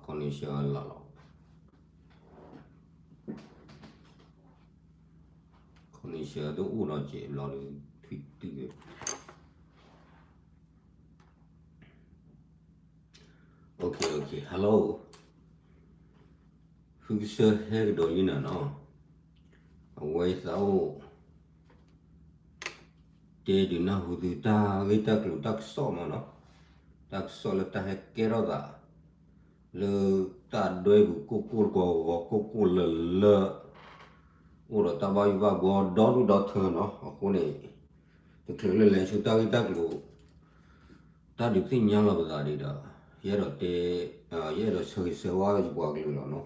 connection လီၤလီၤ, connection တအိၣ်နီတစဲးဘျီဒီး ထွံၣ်တုၤဝဲ, OK, OK, hello, ဃုကစၢၢ်ဟဲကဒီးလံနၤနီၤ, အဝဲသးအိၣ် တဲဒုးနၢ်ဟူသုတၢ်ဂ့ၢ်တၢ်ကျိၤတၢ်ကစီၣ်မးနီၤ, တၢ်ကစီၣ်လၢတၢ်ဟဲကဲထီၣ်သး လၢတၢ်ဒွဲပူၤကိၢ်ကိၢ်တကီၢ်ဂီၤ ကိၢ်ကိၢ်လၢလၢ အိၣ်ဒီးတၢ်ဘၣ်ယိၣ်ဘၣ်ဘှီဒီဒူၣ်ဒီထၢနီၤ, အဃိန့ၣ် တချုးလၢလဲၤဆူတၢ်ဂ့ၢ်တၢ်ကျိၤ တၢ်ဒုးသ့ၣ်ညါလီၤပသးဒံးဒီး ယအဲၣ်ဒိးတဲ, ယအဲၣ်ဒိးဆၢဂ့ၤဆၢဝါယပှၤကလုာ်လီၤနီၤ,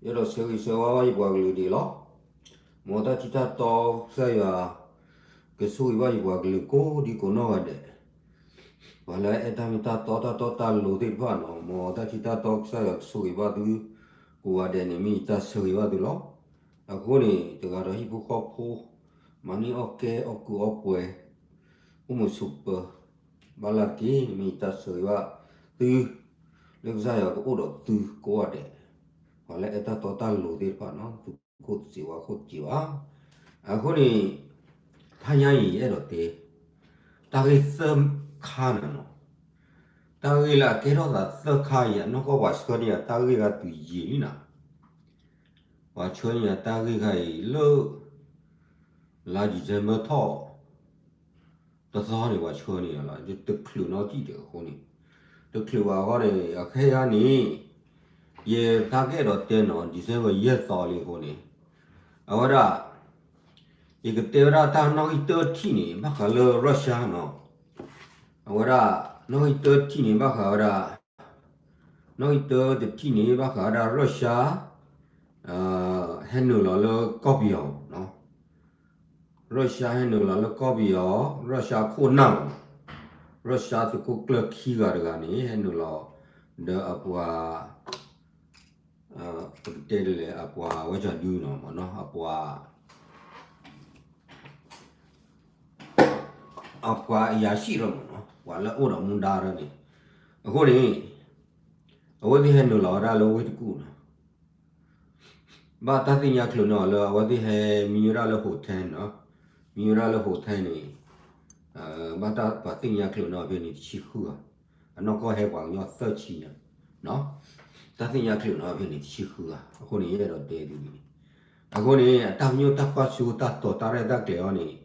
ယအဲၣ်ဒိးဆၢဂ့ၤဆၢဝါယပှၤကလုာ်ဒံးလီၤ, မ်တၢ်ထံၣ်တၢ်တီကစၢ်ယွၤ ကဆိၣ်ဂ့ၤဘၣ်ယပှၤကလုာ်ကိးဒံကိးနီၢ်ဂၤဒဲး, ပှၤလၢအဲၣ်တၢ်မ့ၢ်တၢ်တီတၢ်တီတၢ်လိၤသ့ၣ်တဖၣ်နီၤ, မ်တၢ်ထံၣ်တၢ်တီကစၢ်ယွၤကဆိၣ်ဂ့ၤဘၣ်သု ကိးဂၤဒဲးန့ၣ် မ့ၢ်ယတၢ်ဆၢဂ့ၤဘၣ်သုလီၤ, အဃိန့ၣ် တဂၤဒီးဟံၣ်ဖိဃီဖိ မၤန့ၢ်အီၣ်ကဲအီၣ်ကုးအီပှဲၤ အိၣ်မုာ်ဆိးပၢၤ ဘၣ်လၢ်တက့ၢ်, မ့ၢ်ယတၢ်ဆၢဂ့ၤဘၣ်သု လၢကစၢ်ယွၤကအိၣ်ဒီးသုကိးဂၤဒဲး, ပှၤလၢအဲၣ်တၢ်တီတၢ်လိၤသ့ၣ်တဖၣ်နီၤ, သုးခိၣ်စ့ဝါခိၣ်စ့ဝါ, အဃိန့ၣ် တဟါညါအံၤယအဲၣ်ဒိးတဲ တၢ်ဂ့ၢ်သၢခါန့ၣ်နီၤ, တၢ်ဂ့ၢ်လၢအကဲထီၣ်သးသၢခါအံၤ အနီၢ်ကီၢ်ပှၤဆှၢန့ၢ်ယၤတၢ်ဂ့ၢ်ဂၤတုၤယံာ်လံနီၤ, ပှၤဆှၢန့ၢ်ယၤတၢ်ဂ့ၢ်ခါအံၤလၢ လါ December ထီၣ် တသီန့ၣ် ပှၤဆှၢန့ၢ်ယၤလီၤ, တချုးနီတထံၣ်ဒီးအဃိန့ၣ်, တချုးဘၣ်အဃိန့ၣ် အခဲအံၤန့ၣ် ယတၢ်ကအဲၣ်ဒိးတဲနီၤ December ယဲၢ်သီလံအဃိန့ၣ်, အဝဲဒၣ် ယကတဲဝဲဒၣ်တၢ်နီၣ်ဂံၢ်တၢထံၣ်န့ၣ် ဘၣ်ဃးလၢ Russia နီၤ, အဝဲဒၣ် နီၣ်ဂံၢ်တၢထံၣ်န့ၣ် ဘၣ်ဃးဝဲဒၣ် နီၣ်ဂံၢ်တၢတထံၣ်န့ၣ် ဘၣ်ဃးဝဲဒၣ် Russia ဟဲနုာ်လီၤလၢကီၢ်ပယီၤနီၤ, Russia ဟဲနုာ်လီၤလၢကီၢ်ပယီၤ, Russia ခိၣ်နၢ်မးနီၤ, Russia သုးခိၣ်ကျၢၢ်ခံဂၤတဂၤန့ၣ် ဟဲနုာ်လီၤ ဒီးအပှၤ ပကတဲဒ်လဲၣ် အပှၤဝဲကၠီၤဒုနီၤ မ့ၢ်နီၤ, အပှၤ အပှၤအရာရှိလီၤမ့ၢ်နီၤ, ပှၤလၢအအိၣ်ဒီးမူဒါဒ်န့ၣ်, အဃိန့ၣ် အဝဲသ့ၣ်ဟဲနုာ်လီၤဝဲဒၣ်လၢဝ့ၢ်တကူၣ်နီၤ, ဘၣ်တၢ်သ့ၣ်ညါချုးန့ၣ်လၢအဝဲသ့ၣ်ဟဲမံဝဲဒၣ်လၢ hotel နီၤ, မံဝဲဒၣ်လၢ hotel န့ၣ်, ဘၣ်တၢ်ပှၤသ့ၣ်ညါချုးန့ၣ်ဖဲန့ၣ်တဆံဃုဂၤ, အနီၢ်ကီၢ်ဟဲပှၤကညီသၢဆံညါ, တၢ်သ့ၣ်ညါချုးန့ၣ်ဖဲန့ၣ်တဆံဃုဂၤ, အဃိန့ၣ် ယအဲၣ်ဒိးတဲဒ်န့ၣ်, အဃိန့ၣ် အတၢ်ပညိၣ်တၢ်ကွၢ်စိတၢ်တိာ်တၢ်ရဲၣ်တၢ်ကျဲၤအီၤန့ၣ်,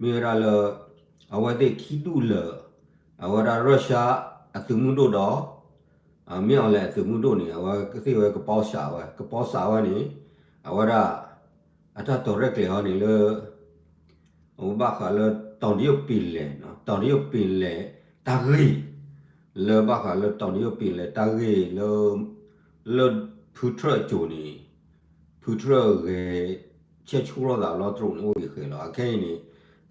မ့ၢ်ဝဲဒၣ်လၢ အဝဲသ့ၣ်ခံဒူၣ်လၢာ်, အဝဲဒၣ် Russia အသုးမုၢ်ဒိၣ်ဒီး မ့ၢ်အီၤလဲၣ်အသုးမုၢ်ဒိၣ်န့ၣ် အဝဲသ့ၣ်ဝဲကပီစးဝဲ, ကပီစးဝဲန့ၣ်, အဝဲဒၣ် အတၢ်တိာ်ရဲၣ်ကျဲၤအီၤန့ၣ်လၢ အဝဲဘၣ်ဃးလၢ တောင်တရုတ်ပင်လယ်နီၤ, တောင်တရုတ်ပင်လယ် တၢ်ဂ့ၢ် လၢဘၣ်ဃးလၢ တောင်တရုတ်ပင်လယ် တၢ်ဂ့ၢ်လၢ လၢဖုထြၢၣ်အစိၤန့ၣ်, ဖုထြၢၣ်ဂဲၤ ဆဲးဆူၣ်ထီၣ်သးလီၤတရူးန့ၣ် အိၣ်ဂ့ၤဃဲၤလီၤ. အခဲအံၤန့ၣ်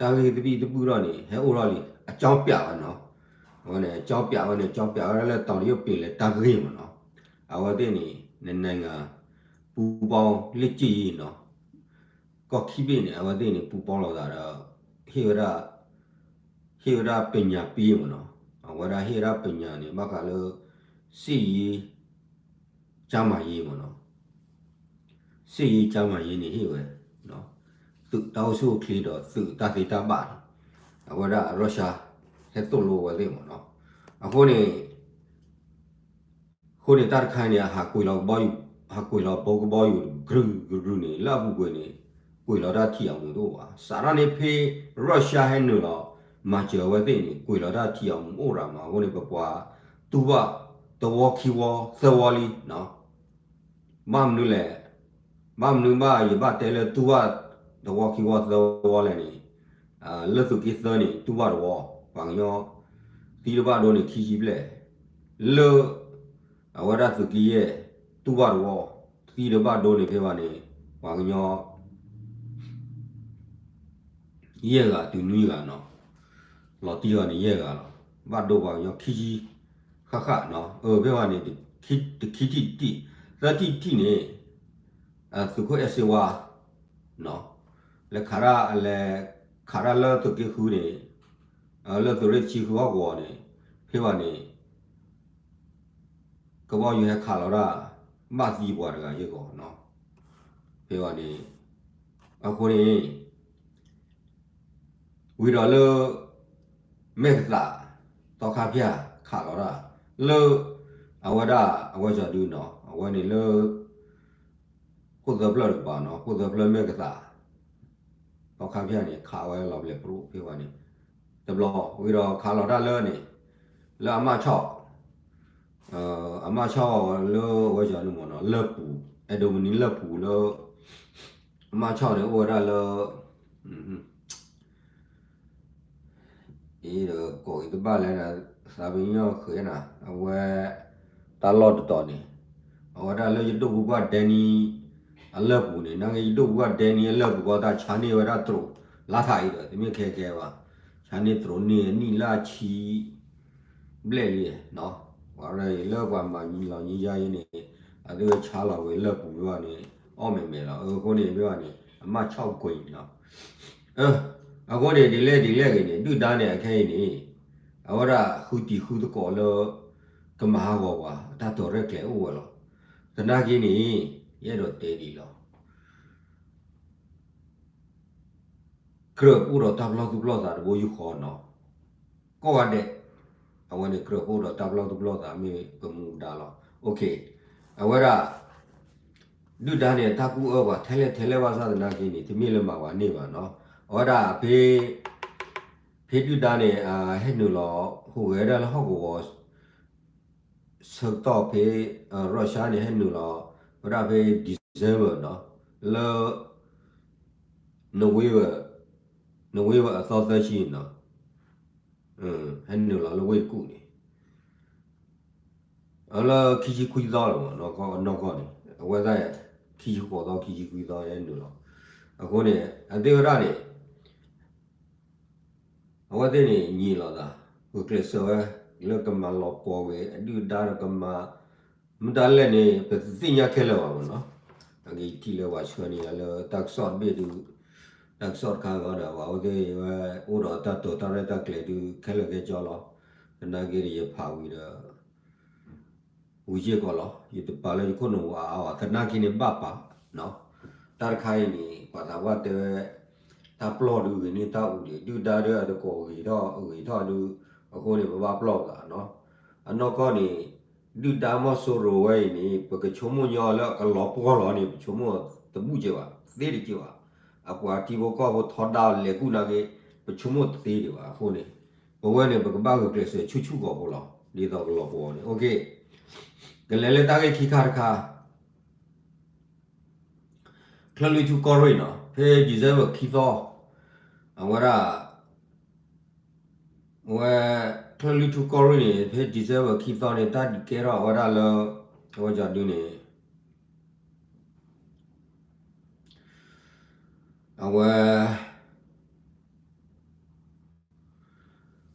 တၢ်ဂ့ၢ်သဘံၣ်သဘုၣ်ထီၣ်န့ၣ် ဟဲအိၣ်ထီၣ်လံ အကြောင်းပြဝဲနီၤ, အဝဲန့ၣ် အကြောင်းပြဝဲန့ၣ် အကြောင်းပြဝဲဒၣ်လၢ တောင်တရုတ်ပင်လယ် တၢ်ဂ့ၢ်မ့ၢ်နီၤ, အဝဲသ့ၣ်န့ၣ် နှစ်နိုင်ငံ ပူးပေါင်းလေ့ကျင့်ရေးနီၤ, ကီၢ်ခံဘ့ၣ်န့ၣ် အဝဲသ့ၣ်န့ၣ် ပူးပေါင်းလိာ်သးဒီး ဟ့ၣ်ဝဲဒၣ် ဟ့ၣ်ဝဲဒၣ် ပညာပေး မ့ၢ်နီၤ, အဝဲဒၣ်ဟ့ၣ်ဝဲဒၣ် ပညာ န့ၣ် ဘၣ်ဃးလၢ စစ်ရေး ကျန်းမာရေး မ့ၢ်နီၤ, စစ်ရေး ကျန်းမာရေး န့ၣ် ဟ့ၣ်ဝဲ သုးတၢ်အိၣ်ဆူၣ်အိၣ်ချ့ဒီး သုးတၢ်သ့တၢ်ဘၣ်န့ၣ် အဝဲဒၣ် Russia ဟဲသိၣ်လိဝဲသ့ၣ် မ့ၢ်နီၤ, အဃိန့ၣ် အဃိန့ၣ် တၢ်တခါန့ၣ် ဟးကွံာ်လီၤကဘီယူၤ, ဟးကွံာ်လီၤဘိကဘီယူၤ ကရုၢ်ကရုၢ်န့ၣ် လၢအပူၤကွံာ်န့ၣ် ကွံာ်လီၤတၢ်ထံၣ်အီၤမူးတအိၣ်ဘၣ်. စးထီၣ်န့ၣ်ဖဲ Russia ဟဲနုာ်လီၤ မၤစၢၤအဝဲသ့ၣ်န့ၣ် ကွံာ်လီၤတၢ်ထံၣ်အီၤမူးအိၣ်ရၤမး. အဃိန့ၣ် ပပှၤတူၢ်ဘၣ်တဝီခံဝီသၢဝီလံ ဘၣ်မနုၤလဲၣ်, ဘၣ်မနုၤဘၣ်ယဘၣ်တဲလၢတူၢ်ဘၣ်တဝီခံဝီသၢဝီလဲၣ်န့ၣ်, လၢသုးက့သၢန့ၣ် တူၢ်ဘၣ်တဝီ, ပှၤကညီ သံတဘၣ်ဒိန့ၣ်ခံဆံဘျဲၣ်, လၢ အဝဲဒၣ်သုးက့ယဲၢ် တူၢ်ဘၣ်တဝီ, သံတဘၣ်ဒိန့ၣ်ဖဲဘၣ်န့ၣ် ပှၤကညီ ယဲၢ်ဂၤတုၤနွံဂၤနီၤ, လီၤတံၢ်အီၤန့ၣ်ယဲၢ်ဂၤလီၤ, ဘၣ်ဒိပှၤကညီခံဆံ ဃၣ်ဃၣ်နီၤ, အၢ ဖဲဘၣ်န့ၣ် တခံထံၣ်တထံၣ်, သၢထံၣ်တထံၣ်န့ၣ် သုးခိၣ်အဲၣ်စ့ဝါ လဲၤခးတၢ်လဲၤ ခးတၢ်လၢသုးက့ဃုန့ၣ်, လၢသုးရ့ၣ်တဆံဃုဟီၣ်ကဝီၤန့ၣ်, ဖဲဘၣ်န့ၣ် ကဘီယူၤဟဲခးလီၤတၢ် ဘၣ်သံပှၤတဂၤယဲၢ်ကီးနီၤ, ဖဲဘၣ်န့ၣ်, အဃိန့ၣ် ဝံၤဒီးလၢ မဲၢ်ကသး သီခါဖၠၣ်ခးလီၤတၢ် လၢ အဝဲဒၣ်အဝဲစီၤဒုနီၤ အဝဲန့ၣ်လၢ ခိၣ်သၢဖျၢၣ်တကပၤနီၤ ခိၣ်သၢဖျၢၣ်မဲၢ်ကသး သီခါဖၠၣ်န့ၣ် ခးဝဲလီၤဘျဲးပရူးဖဲဘၣ်န့ၣ် တဘျီ ဝံၤဒီးခးလီၤတၢ်လၢန့ၣ် လၢအမၣ်ဆီၣ် အမၣ်ဆီၣ်လၢအဝဲစီၤဒုမ့ၢ်နီၤ လၢပူၤ အဲၣ်ဒိးမနံၤလၢပူၤလၢ အမၣ်ဆီၣ်န့ၣ်အိၣ်ဝဲဒၣ်လၢ အံၤဒီးကိးက့ၤတဘၣ်လဲၣ်န့ၣ် သးပ့ၤညီၣ်ဃဲၤနၤ အဝဲ တၢ်လီၢ်တတီၤန့ၣ် အဝဲဒၣ်လၢယဒိၣ်ပူၤကွၢ်ဒဲနံ အလၢၢ်ပူၤန့ၣ် နာ်က့ယဒိၣ်ပူၤကွၢ်ဒဲနံအလၢၢ်ပူၤဃီတၢ်ဆါန့ၢ်ဝဲဒၣ်တြိး လါထးအံၤဒီး တမ့ၢ်ခဲကဲဘၣ် ဆါန့ၢ်တြိးန့ၢ်နံၣ်လၢအဆံ ဘျဲၣ်လံနီၤ ပှၤလၢယလၢပှၤမၤလီၤညံယါအံၤန့ၣ် အသ့ဝဲဆါလီၤဝဲလၢၢ်ပူၤဖဲဘၣ်န့ၣ် အီၣ်မဲာ်မဲာ်လီၤ အဃိန့ၣ်ဖဲဘၣ်န့ၣ် အမၣ်ဆီၣ်ကွံာ်နီၤ အဃိန့ၣ် ဒ်လဲၣ်ဒ်လဲၣ်ဂ့ၤန့ၣ် ဒုၣ်ဒါန့ၣ်အခဲအံၤန့ၣ် အဝဲဒၣ်ဃုတံၤဃုသကိးလၢ ကမၤဟးဂီၤပှၤ တၢ်တီၤရဲၣ်ကျဲၤအိၣ်ဝဲလီၤ. သနာ်က့န့ၣ် ယအဲၣ်ဒိးတဲဒ်အံၤလီၤ. ကြၢးပအိၣ်ဒီးတၢ်ပလီၢ်သူၣ်ပလီၢ်သးတဘိယူၢ်ဃီနီၤ ကိးဂၤဒဲး အဝဲန့ၣ်ကြၢးပအိၣ်ဒီးတၢ်ပလီၢ်သူၣ်ပလီၢ်သး မ့ၢ်ပမူဒါလီၤ. အဝဲဒၣ် ဒုၣ်ဒါန့ၣ် တၢ်ကူၣ်အၢပှၤထဲလဲၣ်ထဲလဲၣ်ဘၣ်ဆၣ်သနာ်က့န့ၣ် တမ့ၢ်လၢမၤပှၤန့ၢ်ဘၣ်နီၤ. အဝဲဒၣ်ဖဲ ဖဲဒုၣ်ဒါန့ၣ် ဟဲနုာ်လီၤ ဟူးဂဲၤဝဲဒၣ်လၢဟီၣ်ကဝီၤ ဆၢကတီၢ်ဖဲ Russia န့ၣ် ဟဲနုာ်လီၤ ဝဲဒၣ်ဖဲ December နီၤ လၢ November November အသီသၢဆံနီၤ ဟဲနုာ်လီၤလၢဝ့ၢ်တကူၣ်န့ၣ် လၢခံဆံခွံသီလီၤမး နီၢ်ကီၢ်န့ၣ် အဝဲဒၣ် ခံဆံဃိးသီ ခံဆံခွံသီဟဲနုာ်လီၤ အဃိန့ၣ် အသ့ၣ်ဝဲဒၣ်န့ၣ် အဝဲသ့ၣ်န့ၣ် ညံးလိာ်သး ဂုာ်ကျဲးစၢးဝဲ လၢကမၤလီၤပှီၢ်ဝဲ အဒုၣ်အဒါဒီးကမၤ မတၤလဲၣ်န့ၣ် ပတသ့ၣ်ညါခဲလၢာ်ဘၣ်မးနီၤ အကထံၣ်လၢပှၤဆှၢန့ၢ်လၢတၢ်ကစီၣ်တဘ့ၣ်ဒုး တၢ်ကစီၣ်တခါဂီၤဒီး ပှၤအဝဲသ့ၣ်ဝဲ အိၣ်ဒီးတၢ်တိာ်တၢ်ရဲၣ်တၢ်ကျဲၤဒုး ခဲလၢာ်ခဲဆ့လီၤ သနာ်က့ဒီးယဖးဝံၤဒီး ဝံၤစ့ၢ်ကီးလီၤ ယတပာ်လၢယခိၣ်နူာ်အါအါဘၣ် သနာ်က့န့ၣ်ဘၣ်ပာ် တၢ်တခါအံၤန့ၣ် ပှၤသးပှၢ်တဲဝဲ တၢ်ပျီၢ်ဒုးဂ့ၤန့ၢ်တၢ်အူဒံး ဒုၣ်ဒါဒီးအတကိးဂ့ၤထီၣ်ဂ့ၤထီၣ်ဒုး အဃိန့ၣ် ပဘၣ်ပျီၢ်ပသးနီၤ အနီၢ်ကီၢ်န့ၣ် ဒုၣ်ဒါမီၢ်စိရိၤဝဲအံၤန့ၣ် ပကဆိကမိၣ်ညီလၢအကလီၤပှီၢ်လီၤန့ၣ် ပဆိကမိၣ်တဘူၣ်က့ဘၣ် သ့တက့ဘၣ် အပှၤထံဖိကီၢ်ဖိထီဒါအီၤလဲၤကူၣ်နာ်က့ ပဆိကမိၣ်တသ့ဒံးဘၣ်အဃိန့ၣ် ပဝဲန့ၣ် ပကဘၣ်ဂုာ်ကျဲးစၢးဆူၣ်ဆူၣ်ကီၢ်ဖိလီၤ ဒ်သိးကလီၤပှီၢ်န့ၣ် ကလဲၤလၢတၢ်ဂ့ၢ်ခံခါတခါ ချၢၣ်လွံၢ်ထူၣ်ကီၢ်ရ့ၣ်နီၤ ဖဲ December ခံသီ အဝဲဒၣ် အဝဲ ချၢၣ်လွံၢ်ထူၣ်ကီၢ်ရ့ၣ်န့ၣ် ဖဲ December ခံသီန့ၣ် တၢ်ဒုးကဲထီၣ်အဝဲဒၣ်လၢ အဝဲဒၣ်ဒုးန့ၣ် အဝဲ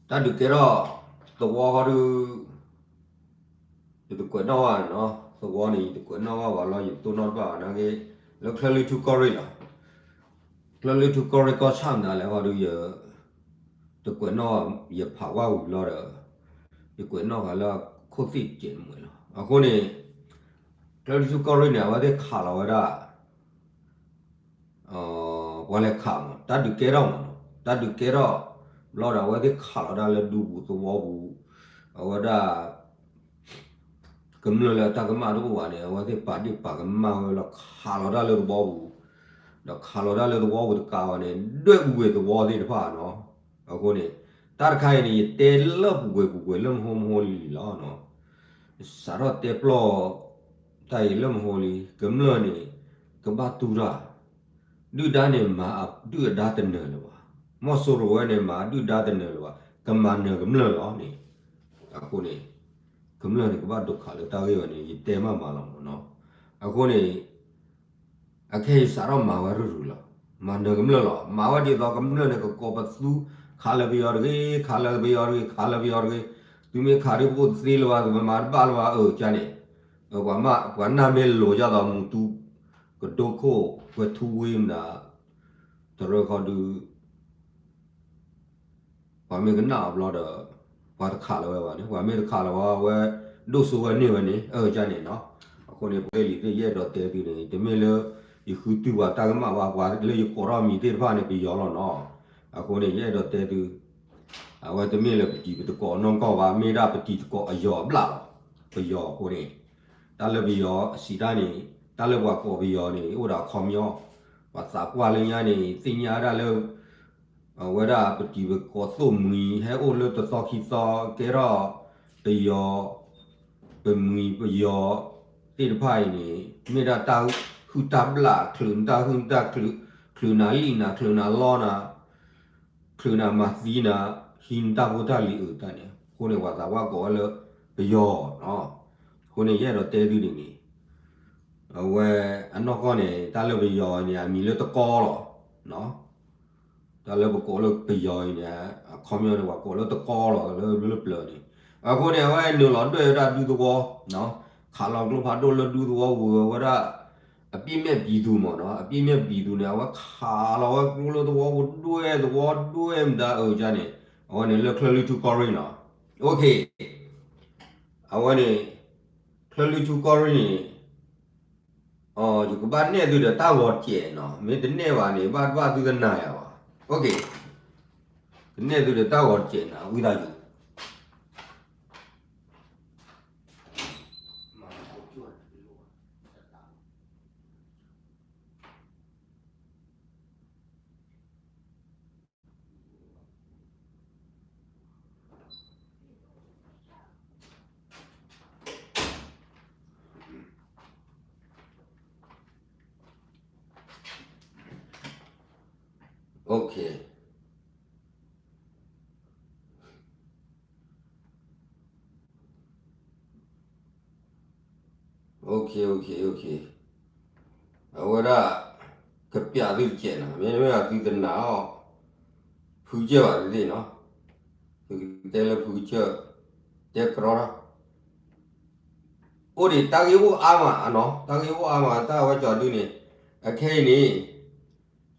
တၢ်ဒုးကဲထီၣ် သဝီဃီဒုး ယတကွဲးနီၣ်ဘၣ်နီၤ သဝီန့ၣ် ယတကွဲးနီၣ်ဘၣ်ဘၣ်လီၤ ယတိၢ်နီၣ်တဘၣ်ဘၣ်နာ်က့ လၢချၢၣ်လွံၢ်ထူၣ်ကီၢ်ရ့ၣ်လီၤ ချၢၣ်လွံၢ်ထူၣ်ကီၢ်ရ့ၣ်ကီၢ်ဆၣ်မနုၤလဲၣ်ဃီဒုး ယ တကွဲးနီၣ် ယဖးဝါဝံၤဘျီဒီး ယကွဲးနီၣ်ဃာ်လၢခိၣ်သ့ၣ်တကဲးတမှဲာ်လီၤ အဃိန့ၣ် ချၢၣ်လွံၢ်ထူၣ်ကီၢ်ရ့ၣ်န့ၣ် အဝဲသ့ၣ်ခးလီၤဝဲဒၣ် ပှၤလဲၤခးမး တၢ်ဒုးကဲထီၣ်မးနီၤ တၢ်ဒုးကဲထီၣ် ဘျီဒီးအဝဲသ့ၣ်ခးလီၤတၢ်လၢဒူပူၤသဝီပူၤ အဝဲဒၣ် ကမျၢၢ်လၢတၢ်ကမၣ်တအိၣ်ဘၣ်န့ၣ် အဝဲသ့ၣ်ပာ်ဒ့ၣ်ပာ်ကမၣ်ဝဲလီၤ ခးလီၤတၢ်လၢသဝီပူၤ ဒီးခးလီၤတၢ်လၢသဝီပူၤတကးဘၣ်န့ၣ် ဒွဲၣ်အူဝဲသဝီသ့ၣ်တဖၣ်နီၤ အဃိန့ၣ် တၢ်တခါအံၤန့ၣ် ယတဲလၢပူၤကွဲၤပူၤကွဲၤလၢမဟိမဟိလံလံလီၤ စးထီၣ်တဲပျီၢ် တၢ်အံၤလၢမဟိလံ ကမျၢၢ်န့ၣ် ကဘၣ်တူၢ်တၢ် ဒုၣ်ဒါန့ၣ် မၤအဒုၣ်အဒါတနၢၤလၢၤဘၣ် မီၢ်စိရိၤဝဲန့ၣ် မၤအဒုၣ်ဒါတနၢၤလၢၤဘၣ် ကမၤနၢၤကမျၢၢ်လီၤန့ၣ် အဃိန့ၣ် ကမျၢၢ်န့ၣ် ကဘၣ်ဒိးခးလၢတၢ်ဂ့ၢ်ဝဲန့ၣ် ယတဲမးမးလီၤမးနီၤ အဃိန့ၣ် အခဲအံၤစးထီၣ်မၤဝဲရုၢ်ရုၢ်လီၤ မၤနၢၤကမျၢၢ်လီၤ မၤဝဲဒ်သိးကမျၢၢ်န့ၣ် ကကိးပသူ ခးလၢပယီၤတဂ့ၤ ခးလၢပယီၤတဂ့ၤ ခးလၢပယီၤတဂ့ၤ သုမ့ၢ်ခးဒ်ပအိၣ်တသ့လၢၤဘၣ် သုမၤတဘၣ်လၢၤဘၣ် အၢ ကန့ၣ် ပှၤမ့ၢ် ပှၤနၢ်မ့ၢ်လိၤယၢ်သိးမူတူ ကဒိခိၣ် ဝဲထူဝ့မနၤ တရၢခီဒု ပှၤမ့ၢ်ကနၣ်အီၤဘျီဒီး ပှၤတခးလၢၤဝဲဘၣ်န့ၣ် ပှၤမ့ၢ်တခးလၢၤဝဲဝဲ ဒိၣ်စိဝဲန့ၢ်ဝဲန့ၣ် အၢကန့ၣ်နီၤ. အဃိန့ၣ် ပှၤကဲလံၤသ့ၣ် ယအဲၣ်ဒိးတဲသုန့ၣ် တမ့ၢ်လၢ ယဃုတုၤပှၤတၢ်ကမၣ်ဘၣ်, ပှၤလၢယကိးထီၣ်မံၤသ့ၣ်တဖၣ်န့ၣ် ပယီၤလီၤနီၤ. အဃိန့ၣ် ယအဲၣ်ဒိးတဲသု အဝဲတမ့ၢ်လၢပတံၤပသကိးနီၢ်ကီၢ်ဘၣ်, မ့ၢ်ဒၣ်ပတံၤသကိးအယီၤအဘျၣ်လီၤ. ပယီၤအဃိန့ၣ် တၢ်လၢပယီၤအစံးတၢ်န့ၣ် တၢ်လၢပှၤကိးပယီၤန့ၣ် အိၣ်ဒီးအခီပညီ, ပှၤသးပှၢ်လၢညါန့ၣ် သ့ၣ်ညါဒၣ်လၢ အဝဲဒၣ်ပတံၤပသကိးသိၣ်မှံၤ ဟဲအိၣ်လၢတသီခံသီ ကဲထီၣ်ပယီၤ ပမှံၤပယီၤသ့ၣ်တဖၣ်အံၤန့ၣ် မ့ၢ်ဒၣ်တၢ်ဟုၣ်တၢ်ဘျၣ် ချုးနတၢ်ဟုၣ်နတၢ်ချုး ချုးနၤလံၣ်နၤ ချုးနၤလီနၤ ချုးနၤမၤသံနၤ ဟံးနတၢ်ဖိတၢ်လံၤအုးတၢ်န့ၣ် အဃိန့ၣ် ပှၤသးပှၢ်ကိးဝဲလၢပယီၤနီၤ. အဃိန့ၣ် ယအဲၣ်ဒိးတဲသုဒ်န့ၣ် အဝဲအနီၢ်ကီၢ်န့ၣ် တၢ်လၢပယီၤအံၤန့ၣ် အမံၤလၢတကီလီၤ. တၢ်လၢပကိးလၢပယီၤအံၤန့ၣ် အခီပညီန့ၣ် ပှၤကိးလၢတကီလီၤ လၢလၢပျၢၤန့ၣ်. အဃိန့ၣ် အဝဲနုာ်လီၤဒွဲၣ်ဝဲဒၣ်ဒူသဝီ, ခးလီၤကျိဖးဒိၣ်လၢဒူသဝီဝံၤဝဲဒၣ် အပြစ်မဲ့ပြည်သူမ့ၢ်နီၤ, အပြစ်မဲ့ပြည်သူန့ၣ် အဝဲခးလီၤဝဲကျိလၢသဝီပူၤဒွဲၣ် သဝီဒွဲၣ်မတၤအုးကန့ၣ်, အဝဲန့ၣ်လၢချၢၣ်လွံၢ်ထူၣ်ကီၢ်ရ့ၣ်နီၤ. အဝဲန့ၣ် ချၢၣ်လွံၢ်ထူၣ်ကီၢ်ရ့ၣ်န့ၣ် ယကဘၣ်နဲၣ်သုဒီးတၢ်ဂီၤတစဲးနီၤ, မ့ၢ်တနဲၣ်ဘၣ်န့ၣ် ဘၣ်ဘၣ်သုတနာ်ယၤဘၣ်. ကနဲၣ်သုဒီးတၢ်ဂီၤတစဲးနီၤ ဝံသးစူၤ. အဝဲဒၣ် ကပျးသုတစဲးနီၤ, မ့တမ့ၢ်ဘၣ်သုတနာ်အီၤ, ဖုကစၢၢ်ဘၣ်သ့ၣ်သ့ၣ်နီၤ, သုကတဲလၢဖုကစၢၢ်, တဲကြီဒီး အိၣ်ဒံးတၢ်ဂ့ၢ်အိၣ်အါမးနီၤ, တၢ်ဂ့ၢ်အိၣ်အါမး တၢ်ဝဲကၠီဒုန့ၣ်, အခဲအံၤန့ၣ်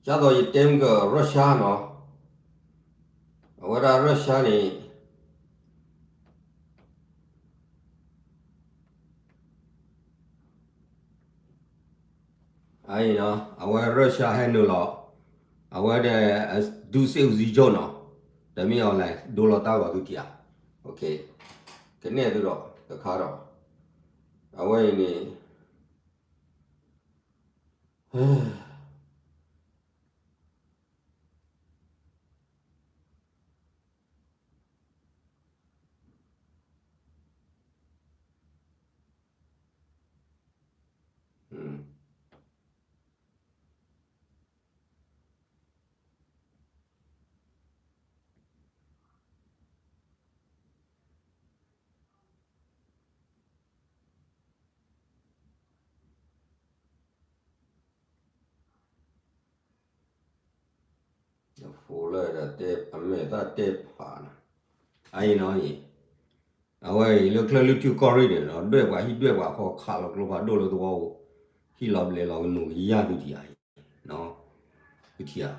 ကၢ်သိးယတဲမုၢ်က Russia နီၤ, အဝဲဒၣ် Russia န့ၣ် အအံၤနီၤ အဝဲ Russia ဟဲနုာ်လီၤ, အဝဲဒၣ် ဒုစစ်ဦးစီးချုပ် နီၤ, တမ့ၢ် online ဒိလီၤတၢ်ဂီၤသုထံဧါ, ကနဲၣ်သုဒီးတခါဒီး အဝဲအံၤန့ၣ် အဃိလၢဒီးတဲအမဲာ်သၣ်တဲဖးနီၤ, အအံၤနီၤအံၤ, အဝဲအံၤလၢချၢၣ်လွံၢ်ထူၣ်ကီၢ်ရ့ၣ်န့ၣ်နီၤ ဒွဲၣ်ပှၤဟံၣ်ဒွဲၣ်ပှၤဃီ ခးလီၤကျိဖးဒိၣ်လၢသဝီပူၤ, ဟံၣ်လီၤဘျဲးလီၤကနူၤကယၢ်သုထံဧါအံၤ, သုထံဧါ,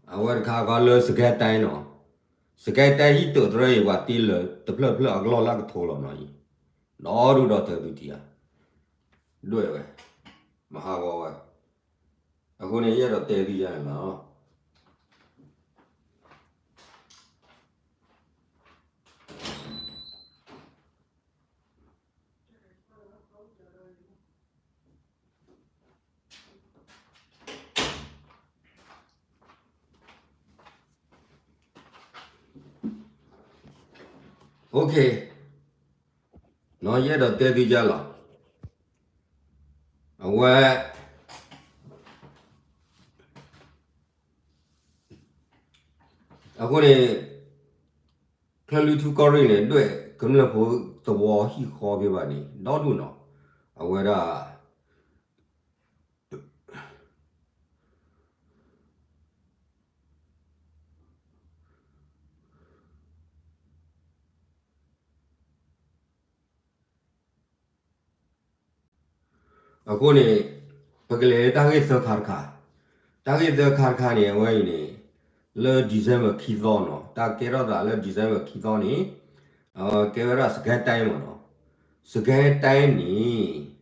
အဝဲတခါခီလၢစကဲတဲနီၤ, စကဲတဲဟံၣ်တၢးတရၢအံၤ ပှၤတ့လၢာ်တဖျၢၣ်ဖျၢၣ်အကလီၢ်လၢကထိလီၤနီၤအံၤ, ဒီဒူၣ်ဒီထၢသုထံဧါ, ဒွဲၣ်ဝဲ, မဟါဂီၤဝဲ, အဃိန့ၣ် ယအဲၣ်ဒိးတဲသုယါန့ၣ်လီၤ. ယအဲၣ်ဒိးတဲသုယါလီၤ. အဝဲ အဃိန့ၣ် ချၢၣ်လွံၢ်ထူၣ်ကီၢ်ရ့ၣ်န့ၣ် ဒွဲၣ်ကမျၢၢ်ဖိသဝီဟံၣ်ဃီဖဲဘၣ်န့ၣ် ဒီဒူၣ်နီၤ, အဝဲဒၣ် အဃိန့ၣ် ပကလဲၤလၢတၢ်ဂ့ၢ်သၢခါတခါ, တၢ်ဂ့ၢ်သၢခါတခါန့ၣ် အဝဲအံၤန့ၣ် လၢ December ခံသီနီၤ, တၢ်ကဲထီၣ်သးလၢ December ခံသီန့ၣ် အဝဲကဲဝဲဒၣ် စကဲတဲမ့ၢ်နီၤ, စကဲတဲန့ၣ်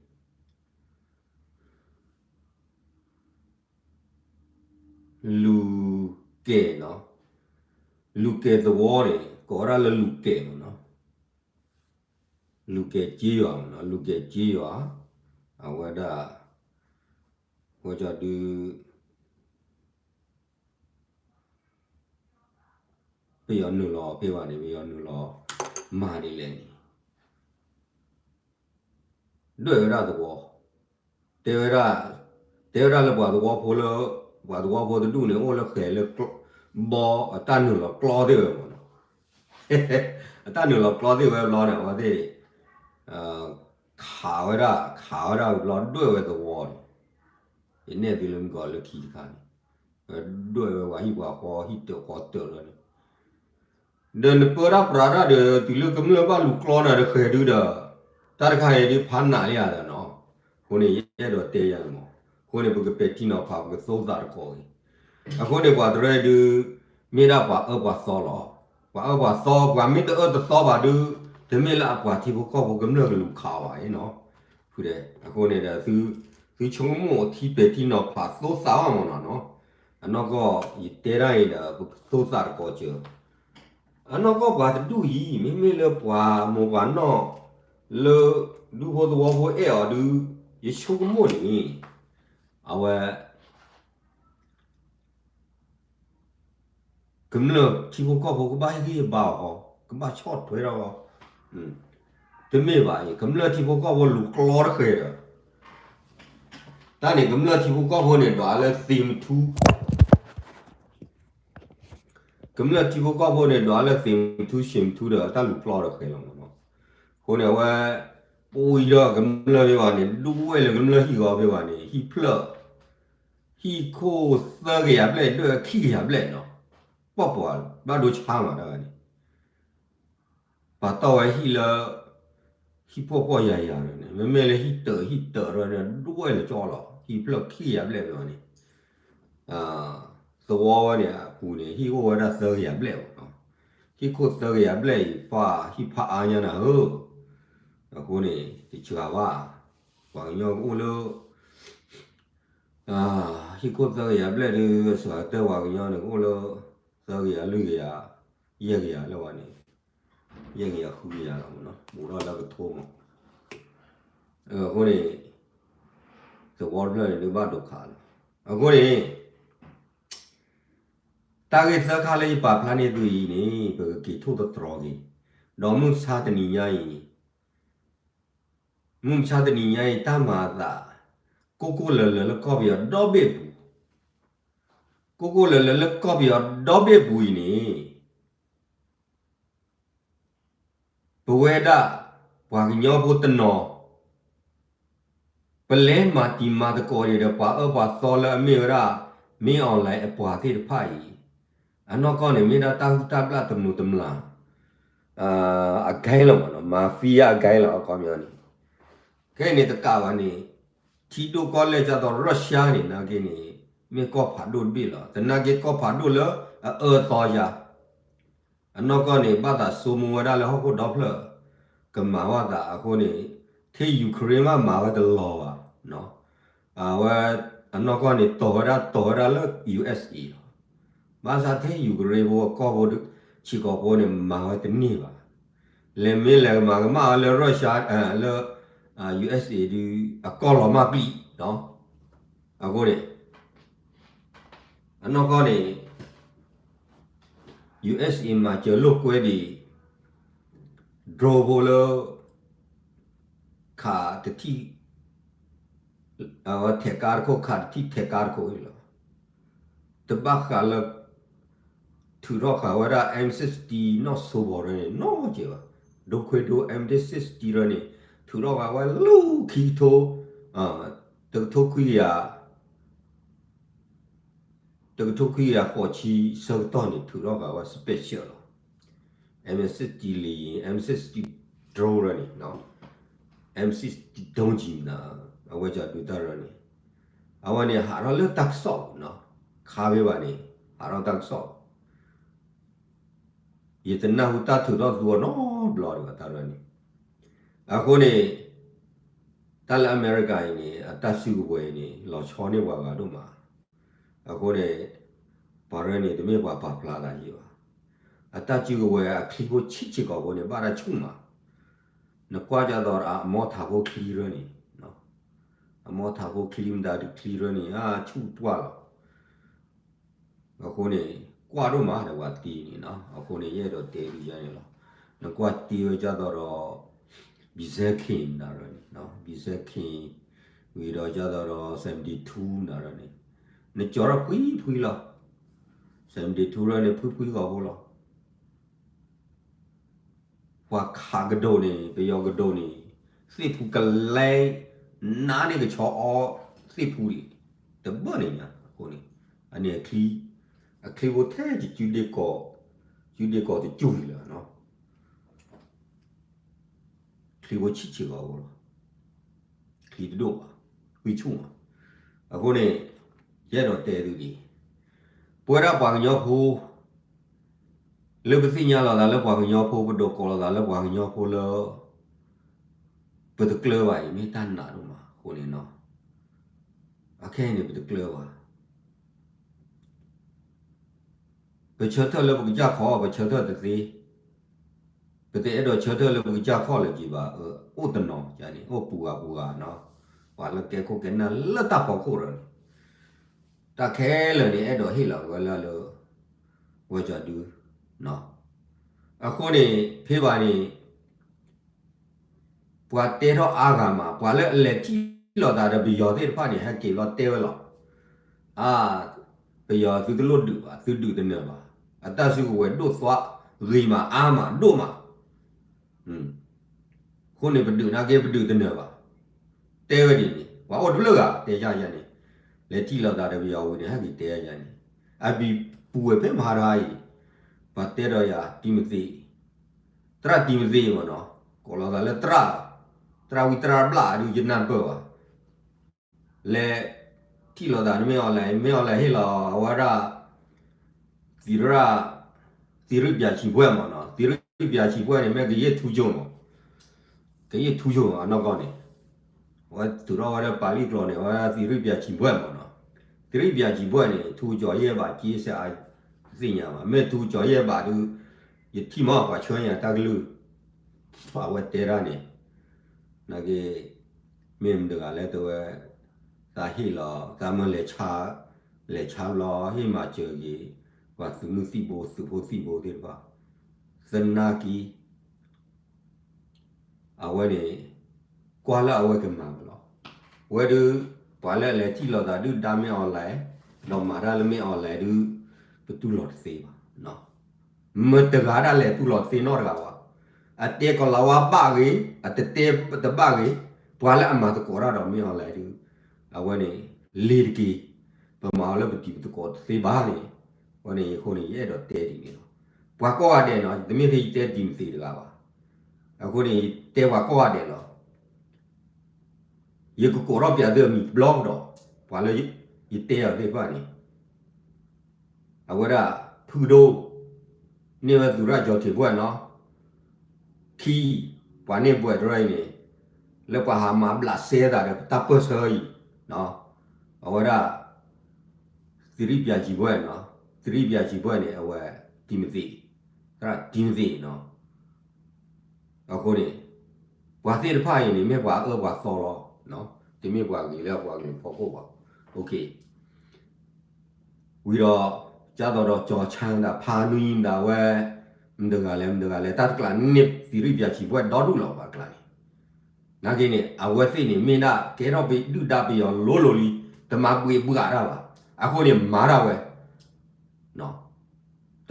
လူၤကဲၤနီၤ, လူၤကဲၤသဝီန့ၣ် ကိးဝဲဒၣ်လၢလူၤကဲၤမ့ၢ်နီၤ, လူၤကဲၤကျေးရွာမ့ၢ်နီၤ, လူၤကဲၤကျေးရွာ, အဝဲဒၣ် ဝဲကီဒု ပယီၤနုာ်လီၤဖဲဘၣ်န့ၣ် ပယီၤနုာ်လီၤမၤဒ်လဲၣ်န့ၣ် ဒွဲၣ်ဝဲဒၣ်သဝီ, တဲဝဲဒၣ်, တဲဝဲဒၣ်လၢပှၤသဝီဖိလၢ, ပှၤသဝီဖိတဒူၣ်န့ၣ် အိၣ်လၢဃဲၤလၢ ဘီအတၢ်နုာ်လီၤကျီသ့ၣ်ဝဲမ့ၢ်နီၤ, အတၢ်နုာ်လီၤကျီသ့ၣ်ဝဲဘျီန့ၣ် အဝဲသ့ၣ် ခးဝဲဒၣ်, ခးဝဲဒၣ်ဝံၤဘျီဒွဲၣ်ဝဲသဝီန့ၣ်, ယနဲၣ်သုလၢမုၢ်ကီၤလၢခံတခါန့ၣ်, ဒွဲၣ်ဝဲပှၤဟံၣ်ပှၤဃီ ဟံၣ်တၢးဃီတၢးလီၤန့ၣ် ဒီးနပၢတၢ်ပြးတၢ်ဒီး တုၤလၢကမျၢၢ်ဘၣ်လူၤကျီနၤတဃဲၤဒုဒီး, တၢ်တခါအံၤဒုဖးနးလံဧါဒီးနီၤ, အဃိန့ၣ် ယအဲၣ်ဒိးတဲယၤန့ၣ်မး, အဃိန့ၣ် ပကပဲာ်ထံနီၤဖး ပကသိသးတကိးဂ့ၤ, အဃိန့ၣ် ပှၤတရၢဒု မ့ၢ်ဒၣ်ပှၤအၢပှၤသီလီၤ, ပှၤအၢပှၤသီ ပှၤမ့ၢ်တအၢတသီဘၣ်ဒု, တမ့ၢ်လၢအပှၤထံဖိကီၢ်ဖိကမျၢၢ်ကလူၤခးဘၣ်အံၤနီၤ, အဃိန့ၣ်ဒီး သုဆိကမိၣ်ထံပဲာ်ထံနီၤဖးသိသးဘၣ်မ့ၢ်နီၤနီၤ, အနီၢ်ကီၢ် ယတဲဒၣ်အံၤဒီး ပကသိသးတကိးစၢၤ အနီၢ်ကီၢ်ပှၤတဒူၣ်အံၤ မ့မ့ၢ်လၢပှၤမိၢ်ပှၤနီၢ် လၢဒူဖိသဝီဖိအဲၣ်အီၤဒု, ယဆိကမိၣ်န့ၣ် အဝဲ ကမျၢၢ်ထံဖိကီၢ်ဖိကဘၣ်ဟ့ၣ်ဂံၢ်ဟ့ၣ်ဘါအီၤ, ကဘၣ်ဆီၣ်ထွဲထီၣ်အီၤ, တမ့ၢ်ဘၣ်အံၤ ကမျၢၢ်ထံဖိကီၢ်ဖိလူၤကျီတဃဲၤဒီး တၢ်န့ၣ် ကမျၢၢ်ထံဖိကီၢ်ဖိန့ၣ် ဒွးလၢသ့ၣ်မထူ ကမျၢၢ်ထံဖိကီၢ်ဖိန့ၣ် ဒွးလၢသ့ၣ်မထူ ဆ့ၣ်မထူဒီး တၢ်လူၤကျီတဃဲၤလီၤမ့ၢ်နီၤ, အဃိန့ၣ် အဝဲ ပဝံၤဒီးကမျၢၢ်ဖဲဘၣ်န့ၣ် ဒွဲၣ်လၢကမျၢၢ်ဟံၣ်ဂီၤဖဲဘၣ်န့ၣ် ဟံၣ်ဖျၢၣ် ဟံၣ်ခိၣ်သၢကယၤဘျဲၣ် ဒွဲၣ်ခံကယၤဘျဲၣ်နီၤ, ပှၢ်ပှၢ်ဘၣ်ဒိဆါမးတၢ်ဂၤန့ၣ် ပာ်တီၢ်ဝဲဟံၣ်လၢ ဟံၣ်ဖှီၣ်ဖှီၣ်ယာ်ယာ်န့ၣ် မ့မ့ၢ်လၢဟံၣ်တၢးဟံၣ်တၢးဒီး ဒွဲၣ်လၢကၠီလီၤ ဟံၣ်ဖျၢၣ်ခံကယၤဘျဲၣ်ဖဲဘၣ်န့ၣ် သဝီဝဲန့ၣ်အပူၤန့ၣ် ဟံၣ်အိၣ်ဝဲဒၣ်သၢကယၤဘျဲၣ်မ့ၢ်နီၤ, ဟံၣ်ခိၣ်သၢကယၤဘျဲၣ်အံၤ ပှၤဟံၣ်ဖးအါညါနၤဧၢ, အဃိန့ၣ် တစှၤဘၣ်, ပှၤကညီကအိၣ်လၢ ဟံၣ်ခိၣ်သၢကယၤဘျဲၣ်ဒုး စှၤကတၢၢ်ပှၤကညီန့ၣ် ကအိၣ်လၢ သၢကယၤလွံၢ်ကယၤ ယဲၢ်ကယၤလၢဝဲန့ၣ်, ယဲၢ်ကယၤဃုကယၤလီၤမ့ၢ်နီၤ ဘူးထီၣ်လၢကထိမး, အဃိန့ၣ် သဝီတဖျၢၣ်န့ၣ်ဒုးဘၣ်ဒိခးလီၤ, အဃိန့ၣ် တၢ်ဂ့ၢ်သၢခါလၢယပာ်ဖျါန့ၢ်သုအံၤန့ၣ် ပကက့ၤထိၣ်သတြီၤက့ၤ, ဒီးမုၢ်မဆါတနံၤညါအံၤ မုၢ်မဆါတနံၤညါအံၤ တၢ်မၤအသး ကိၢ်ကိၢ်လၢၤလၢၤလၢကီၢ်ပယီၤဒီဘ့ၣ်ပူၤ, ကိၢ်ကိၢ်လၢၤလၢၤလၢကီၢ်ပယီၤဒီဘ့ၣ်ပူၤအံၤန့ၣ် ပဝဲဒၣ် ပှၤကညီဖိတနီၤ ပလဲၤမၤတံၤမၤသကိးန့ၣ်ဒီး ပှၤအၢပှၤသီလၢအမ့ၢ်ဝဲဒၣ် မင်းအောင်လှိုင် အပှၤသ့ၣ်တဖၣ်အံၤ, အနီၢ်ကီၢ်န့ၣ် မ့ၢ်ဒၣ်တၢ်ဟုၣ်တၢ်ဘျၣ်တမျိးတမျာ် အဂိုဏ်းလီၤမ့ၢ်နီၤ, mafia အဂိုဏ်းလီၤ အခီပညီန့ၣ်, ခဲအံၤန့ၣ်တကးဘၣ်န့ၣ် ထံဒိၣ်ကီၢ်လဲၢ်ဒ်သိး Russia န့ၣ် နာ်က့န့ၣ် မ့ၢ်ကီၢ်ဖးဒိၣ်တဘ့ၣ်လီၤ. သနာ်က့ကီၢ်ဖးဒိၣ်လၢအအၢအသီယါ အနီၢ်ကီၢ်န့ၣ် ဘၣ်သးဆိကမိၣ်ဝဲဒၣ်လၢဟီၣ်ခိၣ်ဒီဖျၢၣ် ကမၤဘၣ်သးအဃိန့ၣ် ထဲ Ukraine မးမၤဝဲတလီၤဘၣ်. အဝဲအနီၢ်ကီၢ်န့ၣ် တီၤဝဲဒၣ်တီၤဝဲဒၣ်လၢ USA လီၤ. ဘၣ်ဆၣ်ထဲ Ukraine ဖိအကီၢ်ဖိ ဆံးကိာ်ဖိန့ၣ် မၤဝဲတန့ၢ်ဘၣ်. လဲၤမ့ၢ်လဲၤကမၤကမၣ်ဝဲလၢ Russia လၢ USA ဒုး အကီၢ်လီၤမၢ်ပျံၤ အဃိန့ၣ် အနီၢ်ကီၢ်န့ၣ် USA မၤစၢၤလိာ်ကွဲဒံး drone ဖိလၢ ခးတထံၣ် အဝဲထဲးကားတခိၣ် ခးတထံၣ်ထဲးကားတခိၣ်အံၤလီၤ. တဘၣ်ဃးလၢ ထုးထီၣ်ဃာ်ဝဲဒၣ် M sixty နီၢ်ဆိဘီၤရၢန့ၣ် နီတစဲးဘၣ်. ဒိခွ့ဒိ M sixty ရၢန့ၣ် ထုးထီၣ်ဃာ်ဝဲလၢခံကထိ တကထိခွံကယၤ တကထိခွံကယၤဃိးဆံဆၢကတီၢ်န့ၣ် ထုးထီၣ်ဃာ်ဝဲ special လီၤ. M sixty လံ M sixty drone န့ၣ် M sixty ဒုးတၢ်ရၢန့ၣ် အဝဲန့ၣ်ဟးထီၣ်လၢတၢ်ကစီၣ်နီၤ, ခါဖဲဘၣ်န့ၣ် ဟးထီၣ်တၢ်ကစီၣ် ယတနၢ်ဟူတၢ်ထုးထီၣ်သူအီၤနီတဘျီဒံးဘၣ် တၢ်ရၢန့ၣ်. အဃိန့ၣ် တၢ်လၢအမဲရကၤအံၤန့ၣ် အတၢ်စုကဝဲၤအံၤန့ၣ် လီၤဆီန့ၢ်ပှၤဂၤဒိၣ်မး. အဃိန့ၣ် ပှၤရၢန့ၣ် တမ့ၢ်ပှၤပာ်ဖျါသးယံာ်ဘၣ်. အတၢ်စုကဝဲၤအချံဖိဆံးဆံးကိာ်ဖိန့ၣ် ဘၣ်တၢ်ဆူၣ်မး. နကွၢ်ကသိးဒီးအမိၢ်ထးဖိချံရၢန့ၣ် အမိၢ်ထးဖိချံမတၤဒုးချံရၢန့ၣ် အဆူၣ်ပှၢ်လီၤ. အဃိန့ၣ် ကွၢ်ဒိၣ်မးဒီးပှၤတ့န့ၣ်နီၤ, အဃိန့ၣ် ယအဲၣ်ဒိးတဲဒ်န့ၣ်လီၤ. နကွၢ်တ့ဝဲကသိးဒီး ဘံၣ်စဲခ့ၣ်နၤရၢန့ၣ်, ဘံၣ်စဲခ့ၣ် ဝံၤဒီးကသိးဒီး seventy two နၤရၢန့ၣ်, နကၠီၤထီၣ်ဖှံဖှံလီၤ. seventy two ရၢန့ၣ် ဖှံဖှံဂီၤဖိလီၤ. ပှၤခးကဒိၣ်န့ၣ် ပယီၤကဒိၣ်န့ၣ် သ့ၣ်ဖူကလဲ နါန့ၢ်ကဆီအီသ့ၣ်ဖူဒံး တဘၣ်န့ၣ်ညါအဃိန့ၣ်, အန့ၣ်အချံ, အချံဖိထဲယစုဒ့ကီး, စုဒ့ကီးတစူၢ်လၢၤနီၤ, ချံဖိဆံးဆံးဂီၤဖိလီၤ. ချံတဒိၣ်ဘၣ်, ဝံဆူၣ်မး. အဃိန့ၣ် ယအဲၣ်ဒိးတဲသုဒ်အံၤ, ပဝဲဒၣ်ပှၤကညီဖိ လၢပသ့ၣ်ညါလီၤသးလၢပှၤကညီဖိ ပဒိးကိးလီၤသးလၢပှၤကညီဖိလၢ ပတကျၢၤဘၣ်အံၤ မ့ၢ်တၢ်နာ်ဒိၣ်မးအဃိန့ၣ်နီၤ, အခဲအံၤန့ၣ် ပတကျၢၤဘၣ်. ပဆၢထၢၣ်လၢပကစၢ်ခီ ပဆၢထၢၣ်တသ့, ပတအဲၣ်ဒိးဆၢထၢၣ်လၢပကစၢ်ခီလၢၤက့ၤဘၣ်, အိၣ်တနီၤန့ၣ် အိၣ်ပူၤဂၤပူၤဂၤနီၤ, ပှၤလၢကဲခိၣ်ကဲနၢ်လၢတၢ်ဖီခိၣ်ရၢန့ၣ် တၢ်ခဲလၢာ်န့ၣ် အဲၣ်ဒိးဟ့ၣ်လီၤဝဲလၢလၢ ဝဲကၠီဒု, အဃိန့ၣ် ဖဲဘၣ်န့ၣ် ပှၤတဲထီၣ်အါဂၤမး, ပှၤလၢအလဲၤထံၣ်လိာ်သးဒီးပယီၤသ့ၣ်တဖၣ်န့ၣ် ဟဲက့ၤဘျီတဲဝဲလီၤ. အါ, ပယီၤသုတလိၣ်ဒုးဘၣ်, သုဒုးတနၢၤဘၣ်. အတၢ်စုကဝဲၤဒိၣ်သွါဂ့ၤမး အါမး ဒိၣ်မး. အဃိန့ၣ် ပဒုးနာ်က့ ပဒုးတနၢၤဘၣ်. တဲဝဲဒ်န့ၣ် ပှၤအိၣ်တဘျုးဂၤတဲယၤယၤန့ၣ်, လဲၤထံၣ်လိာ်သးဒီးပယီၤဝံၤန့ၣ် ဟဲက့ၤတဲယၤန့ၣ်, အဘံပူၤဝဲဖဲမဟါတဟါအံၤ, ပှၤတဲဒီးယၤတံၤမသ့း, သရၣ်တံၤမသ့းမ့ၢ်နီၤ, ကိးလီၤသးလၢသရၣ်, သရၣ်ဝံသရၣ်ဘျၣ်ဒုးယနၢ်ပၢၢ်ဘၣ် လဲၤထံၣ်လိာ်သးန့ၣ် မ့ၢ်အီၤလဲၣ်, မ့ၢ်အီၤလဲၣ်ဟ့ၣ်လီၤအဝဲဒၣ် သံရၣ်, သံရၣ်ပၠးဆံးဘှဲၣ်မ့ၢ်နီၤ, သံရၣ်ပၠးဆံးဘှဲၣ်န့ၣ် မ့ၢ်ကယဲၢ်ထူကၠိမး, ကယဲၢ်ထူကၠိမး အနီၢ်ကီၢ်န့ၣ်, အဝဲထုးထီၣ်ဝဲဒၣ်ပာ်လံကျိာ်န့ၣ် အဝဲဒၣ်သံရၣ်ပၠးဆံးဘှဲၣ်မ့ၢ်နီၤ, သံရၣ်ပၠးဆံးဘှဲၣ်န့ၣ် ထူကၠီၤယဲၢ်ဘးက့စဲးအါ, တသ့ၣ်ညါဘၣ်, မ့ၢ်ထူကၠီၤယဲၢ်ဘးဒုး, ယထံၣ်မးပှၤဆှၢညါတၢ်ကလုၢ်, ပှၤဝဲတဲတၢ်န့ၣ်, နာ်က့ မ့ၢ်မတၤတဂၤလဲၣ်တဲဝဲ, သးဟ့ၣ်လီၤ သးမၢလဲၤဆါ, လဲၤဆါဘျီ ဟ့ၣ်မၤစၢၤက့ၤ ပှၤသုးမုၢ်သံၣ်ဘိ သုးဖိသံၣ်ဘိသ့ၣ်တဖၣ်, သနာ်က့ အဝဲန့ၣ် ကွၢ်လၢအဝဲကမၤဝဲလီၤ. ဝဲဒုး ပှၤလၢအလဲၤထံၣ်လိာ်သးဒုၣ်ဒါမ့ၢ်အီၤလဲၣ်, ဒီးမၤတၢ်လၢမ့ၢ်အီၤလဲၣ်ဒုး, ပတူၢ်လိာ်တသ့ဘၣ်. မတၤတဂၤဒၣ်လဲာ်တူၢ်လိာ်တသ့နီတဂၤဘၣ်. အတဲကီၤလၤဝါဘၣ်ဂ့ၤ, အတတဲတဘၣ်ဂ့ၤ, ပှၤလၢအမၤသကိးတၢ်ဒီးမ့ၢ်အီၤလဲၣ်ဒုး, အဝဲန့ၣ် လ့ၤတက့ၢ်, ပမၤအီၤလၢပတံၤပသကိးတသ့ဘၣ်န့ၣ်, အဃိန့ၣ် ယအဲၣ်ဒိးတဲဒ်န့ၣ်လီၤ. ပှၤကိးဂၤဒဲးနီၤ, တမ့ၢ်ထဲယတဲတံၤမသ့းတဂၤဘၣ်. အဃိန့ၣ် ယတဲပှၤကိးဂၤဒဲးလီၤ. ယကကိးထီၣ်ပျးသုအမံၤတဘျီကဒီး, ပှၤလၢယတဲအီၤသ့ၣ်တဖၣ်န့ၣ်, အဝဲဒၣ် ဖုဒိၣ်, န့ၢ်ဝဲသူရၣ်ကၠီၤထံးဘှဲၣ်နီၤ, ခံ, ပှၤန့ၢ်ဘှဲၣ်တရၢအံၤန့ၣ်, လၢပှၤဟးမၤဘျးစဲသးဒီးပတၢ်ပၢၢ်ဆၢအံၤ, အဝဲဒၣ် သရံးပျးစံးဘှဲၣ်နီၤ, သရံးပျးစံးဘှဲၣ်န့ၣ် အဝဲ တံၤမသ့း, သရၣ်တံၤမသ့းနီၤ. အဃိန့ၣ် ပှၤသ့ၣ်တဖၣ်အံၤန့ၣ် မ့ၢ်ပှၤအၢပှၤသီလီၤ, တမ့ၢ်ပှၤဂ့ၤလၢပှၤဂ့ၤဖီခိၣ်ဘၣ်. ဝံၤဒီး ကၢ်သိးဒီးကၠီၤဆၣ်ဒၣ် ဖါနွံဒၣ်ဝဲ, မတၤတဂၤလဲၣ် မတၤတဂၤလဲၣ် တၢ်တကျးန့ၣ် သရံးပျးစံးဘှဲၣ်ဒီဒူၣ်လီၤ ပှၤတကျးန့ၣ်. နာ်က့န့ၣ် အဝဲသ့ၣ်န့ၣ် မ့ၢ်ဒၣ်ကဲထီၣ်ပဒုၣ်ဒါပယီၤလိၤလိၤလံ, တမၤဘှံးဘှးတၢ်ဘၣ်. အဃိန့ၣ် မၤတၢ်ဝဲ တ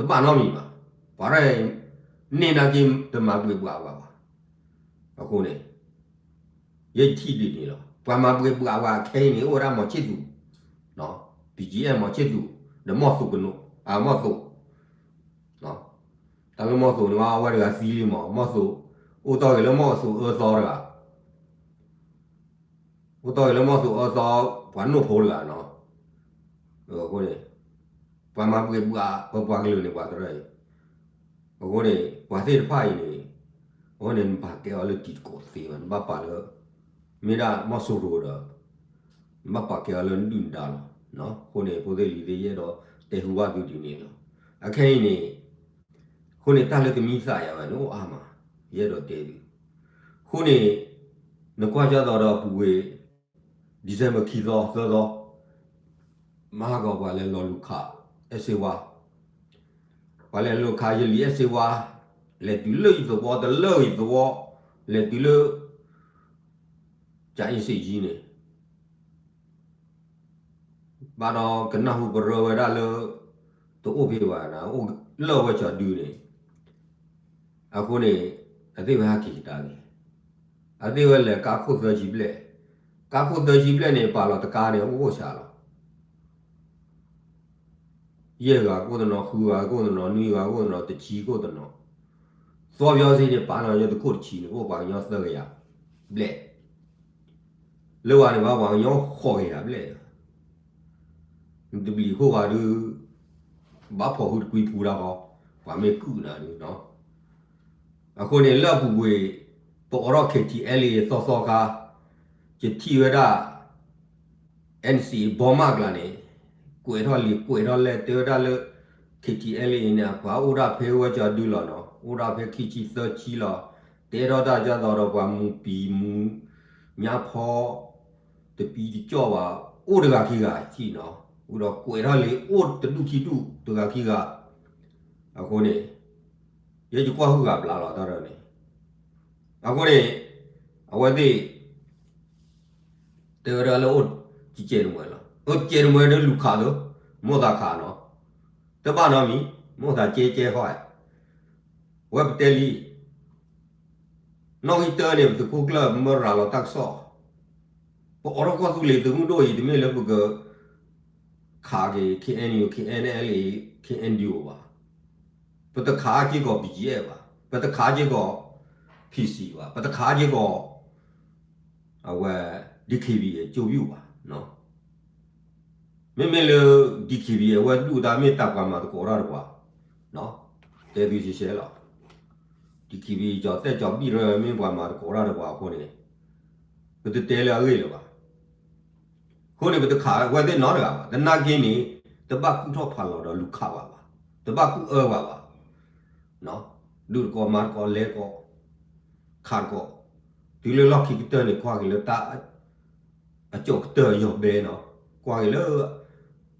ဘၣ်နီတမံၤဘၣ်. ပှၤရဲၣ်န့ၢ်နာ်က့ တမၤဘှံးဘှးဝဲဘၣ်. အဃိန့ၣ် ယထံၣ်ဒ်န့ၣ်လီၤ. ပှၤမၤဘှံးဘှးဝဲအခဲအံၤန့ၣ် အိၣ်ဝဲဒၣ်မီၤဆ့ၣ်သူး, ဘံၣ်ကၠံအဲၣ် မီၤဆ့ၣ်သူး, ဒီးမီၢ်သိးကနိး, အမီၢ်သိး, တၢ်လၢမီၢ်သိးန့ၣ် အဝဲတဂၤသံလံမး, မီၢ်သိး, အိၣ်တီၢ်ဂ့ၤလၢမီၢ်သိးအၢသီတဂၤ အိၣ်တီၢ်က့ၤလၢမီၢ်သူၣ်အၢသီ ပှၤနိၣ်ဖိတဂၤနီၤ. အဃိန့ၣ် ပှၤမၤပှဲၤပှၤ ပပှၤကလုာ်န့ၣ် ပှၤတရၢအံၤ. အဃိန့ၣ် ပှၤသ့ၣ်တဖၣ်အံၤန့ၣ် အဃိန့ၣ် နဘၣ်ကဲအီၤလၢတံၤသကိးသ့ဘၣ်, နဘၣ်ပာ်လၢ မ့ၢ်ဒၣ်မီၢ်စိရိၤဒီး နဘၣ်ပာ်ကဲအီၤလၢနဒုၣ်နဒါလီၤ. အဃိန့ၣ် ဖိသ့ၣ်လံၤသ့ၣ်ယအဲၣ်ဒိးတဲဟူဘၣ်သုဒ်န့ၣ်လီၤ. အခဲအံၤန့ၣ် အဃိန့ၣ် တၢ်လၢကမံသးယၤဝဲန့ၣ်အိၣ်အါမး, ယအဲၣ်ဒိးတဲသု. အဃိန့ၣ် နကွၢ်ကၢ်သိးဒီးအပူၤကွံာ် December ခံသီသၢသီ မၤဟးဂီၤပှၤလဲၤလီၤလူၤခး အဲၣ်စ့ဝါ, ပှၤလဲၤလီၤခးယလံၤအဲၣ်စ့ဝါ, လဲၤတုၤလၢယသဝီတလၢာ်ယသဝီ, လဲၤတုၤလၢ ကၠၤအ့စ့းယံန့ၣ် ဘၣ်ဒီးကနၢ်ဟူပရၢဝဲဒၣ်လၢ တအိၣ်ဖဲဘၣ်န့ၣ် အိၣ်လၢအဝဲကၠီၤဒုန့ၣ်, အဃိန့ၣ် အသ့ၣ်ဝဲဟဲက့ၤကဒါက့ၤ, အသ့ၣ်ဝဲလဲၤကါခိၣ်သၢဆံဘျဲၣ်, ကါခိၣ်သၢဆံဘျဲၣ်န့ၣ် ပာ်လီၤတကါန့ၣ် အိၣ်အိၣ်စှၤလီၤ. ယဲၢ်ဂၤကိၣ်တနီၤ, ဃုဂၤကိၣ်တနီၤ, နွံဂၤကိၣ်တနီၤ, တဆံကိၣ်တနီၤ, သီပယီၤစ့န့ၣ် ပာ်လီၤယဲၢ်တခိၣ်တဆံန့ၣ် အိၣ်ပှၤကညီသၢကယၤဘျဲၣ်, လၢဝဲန့ၣ်ဘၣ်ပှၤကညီဃိးကယၤဘျဲၣ်ဒီး နတဘျံးခိၣ်ဘၣ်ဒုး ဘၣ်ဖီၣ်ဟုတကွံဖူတၢ်ဃီ, ပှၤမ့ၢ်ကုၢ်နၤဒုးနီၤ. အဃိန့ၣ် လၢအပူၤကွံာ် ပအိးထီၣ် KTLA သီသီခါ, ယထံၣ်ဝဲဒၣ် NCA ဘီမးကျါန့ၣ် ကွဲးထီၣ်လံာ်ကွဲးထီၣ်လဲၢ် တဲဝဲဒၣ်လၢ KTLA န့ၣ် အပှၤအိၣ်ဒၣ်ဖဲဝဲကၠီၤဒုလီၤနီၤ, အိၣ်ဒၣ်ဖဲခံဆံသၢဆံလီၤ. တဲထီၣ်တၢ်ကၢ်သိးဒီးပှၤမူပံၤမူညါဖီ တပံတကၠီၣ်ဘၣ်, အိၣ်တဂၤခံဂၤထံၣ်နီၤ, ဝံၤဒီးကွဲးထီၣ်လံာ်အိၣ်တဒူၣ်ခံဒူၣ်တဂၤခံဂၤ, အဃိန့ၣ် ယဲယကွၢ်ဟုၣ်ဂၤဘျါလီၤတၢ်ဒီးန့ၣ်, အဃိန့ၣ် အဝဲသ့ၣ် တဲဝဲဒၣ်လၢအိၣ်ကဲးတမှဲၤလီၤ, အိၣ်ကဲးတမှဲၤဒီးလူၤခးသိး, မိၣ်သးခးနီၤ, တဘၣ်နီတမံၤ, မိၣ်သးကဲကဲဃီ, ဝဲပတဲလံ နီၣ်ဂံၢ်တၢန့ၣ် ပသုးခိၣ်ကျၢၢ်မၢရၤလီၤတၢ်ကစီၣ်, ပအိးထီၣ်ကီၢ်သူလ့ၤသုးမုၢ်ဒိၣ်အံၤ တမ့ၢ်လၢပက ခးက့ၤ KNU KNLA KNDO ဘၣ်, ပတခးက့ၤကီး BGF ဘၣ်, ပတခးက့ၤကီး PC ဘၣ်, ပတခးက့ၤကီး အဝဲ DKBA ကၠိပူၤဘၣ်. မ့မ့ၢ်လၢ DKBA အဝဲဒူၣ်တၢ်မ့ၢ်တၢ်ပှၤမၤသကိးတၢ်တပှၤ, တဲသုရှဲရှဲလီၤ. DKBA ကၠီၤသဲးကၠီၤဘံၣ်ရၢမ့ၢ်ပှၤမၤသကိးတၢ်တပှၤအဃိန့ၣ် ပတတဲလၢအဂ့ၢ်လၢၤဘၣ်. အဃိန့ၣ် ပတခးဝဲသ့ၣ်နီတဂၤဘၣ်. သနာ်က့န့ၣ် တဘၣ်ကူၣ်ထီၣ်ဖးလီၤဒီးလူၤခးဘၣ်ဘၣ်, တဘၣ်ကူၣ်အၢဘၣ်ဘၣ်. ဒုးတကိးမၤတကိးလဲၤတကိး ခးတကိး, တုၤလၢလီၢ်ခံကတၢၢ်န့ၣ် ကွၢ်က့ၤလၢတၢ် အကၠိးကတၢၢ်ယီၤဘဲနီၤ, ကွၢ်က့ၤလၢ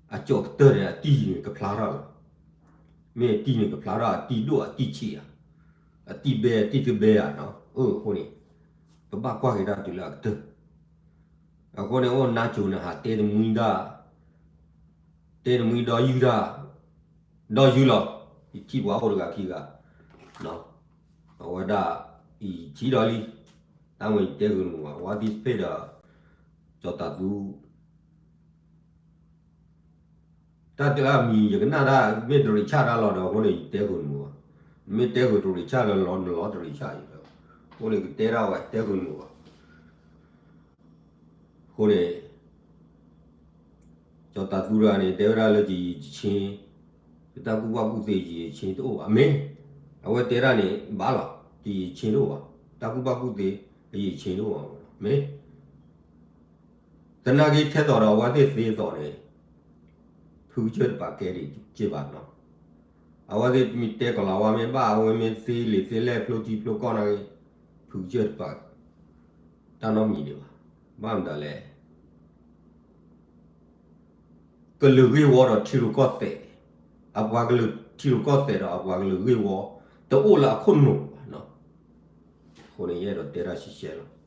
အကၠိးကတၢၢ်န့ၣ် အတံၢ်န့ၣ်ကဖျါထီၣ်လီၤ. မ့ၢ်အတံၢ်န့ၣ်ကဖျါထီၣ် အတံၢ်ဒိၣ်အတံၢ်ဆံးဧါ, အတံၢ်ဘဲအတံၢ်တဘဲဧါနီၤ. အဃိန့ၣ် ပဘၣ်ကွၢ်က့ၤတၢ်တုၤလၢအကတၢၢ်. အဃိန့ၣ် အိၣ်နါစိၤနဟးတဲတမှံဒၣ် တဲတမှံဒီယုၢ်တၢ် ဒီယုၢ်လီၤ. ယထံၣ်ပှၤအိၣ်တဂၤခံဂၤ အဝဲဒၣ် ယထံၣ်ဒီးလံ. တၢ်မ့ၢ်ယတဲဂုာ်တမုာ်ဘၣ် ဝါသံစဖ့ၣ်ဒီး ကၠီၤတၤသူ တၢ်တဲအမံၤ ယကနၣ်တၢ် မ့ၢ်တရံးဆၣ်တၢ်လီၤဒီး အဃိန့ၣ် ယတဲဂုာ်တမုာ်ဘၣ်. မ့ၢ်တဲဂုာ်တရံးဆၣ်လၢလီၤနလီၤတရံးဆၣ်အံၤဒီး အဃိန့ၣ် ကတဲဒၣ်ဝဲ တဲဂုာ်တမုာ်ဘၣ်. အဃိန့ၣ် ကၠီၤတၤသူတဂၤန့ၣ် တဲဝဲဒၣ်လၢကယံာ်ဆ့ ကတၢ်ကူၣ်ဘၣ်ကူၣ်သ့ယံာ်ဆ့တအိၣ်ဘၣ်. မ့ၢ် အဝဲတဲဒၣ်န့ၣ် ဘၣ်လီၤ ကယံာ်ဆ့တအိၣ်ဘၣ်. တၢ်ကူၣ်ဘၣ်ကူၣ်သ့ အယံာ်ဆ့တအိၣ်ဘၣ်. မ့ၢ် သနာ်က့ထဲသိးဒီးအဝဲသ့ၣ်သ့သိးန့ၣ် ဖုကစၢၢ်တပာ်ကဲဒံးက့ဘၣ်နီၤ. အဝဲသ့ၣ်မ့ၢ်တဲကလီၤဝါမ့ၢ်ဘၣ် အဝဲမ့ၢ်သ့လံာ်သ့လဲၢ်ဖျိထံဖျိကီၢ်နာ်က့ ဖုကစၢၢ်တပာ် တၢ်နီတမံၤဒံးဘၣ်. ဘၣ်မတၤလဲၣ် ကလုာ်ဂ့ၢ်ဝီဒီးထံရူၢ်ကီၢ်သဲး, အပှၤကလုာ်ထံရူၢ်ကီၢ်သဲးဒီးအပှၤကလုာ်ဂ့ၢ်ဝီ တအိၣ်လၢအခိၣ်နူာ်ဘၣ်နီၤ. အဃိန့ၣ် ယအဲၣ်ဒိးတဲတၢ်ရှဲရှဲလီၤ.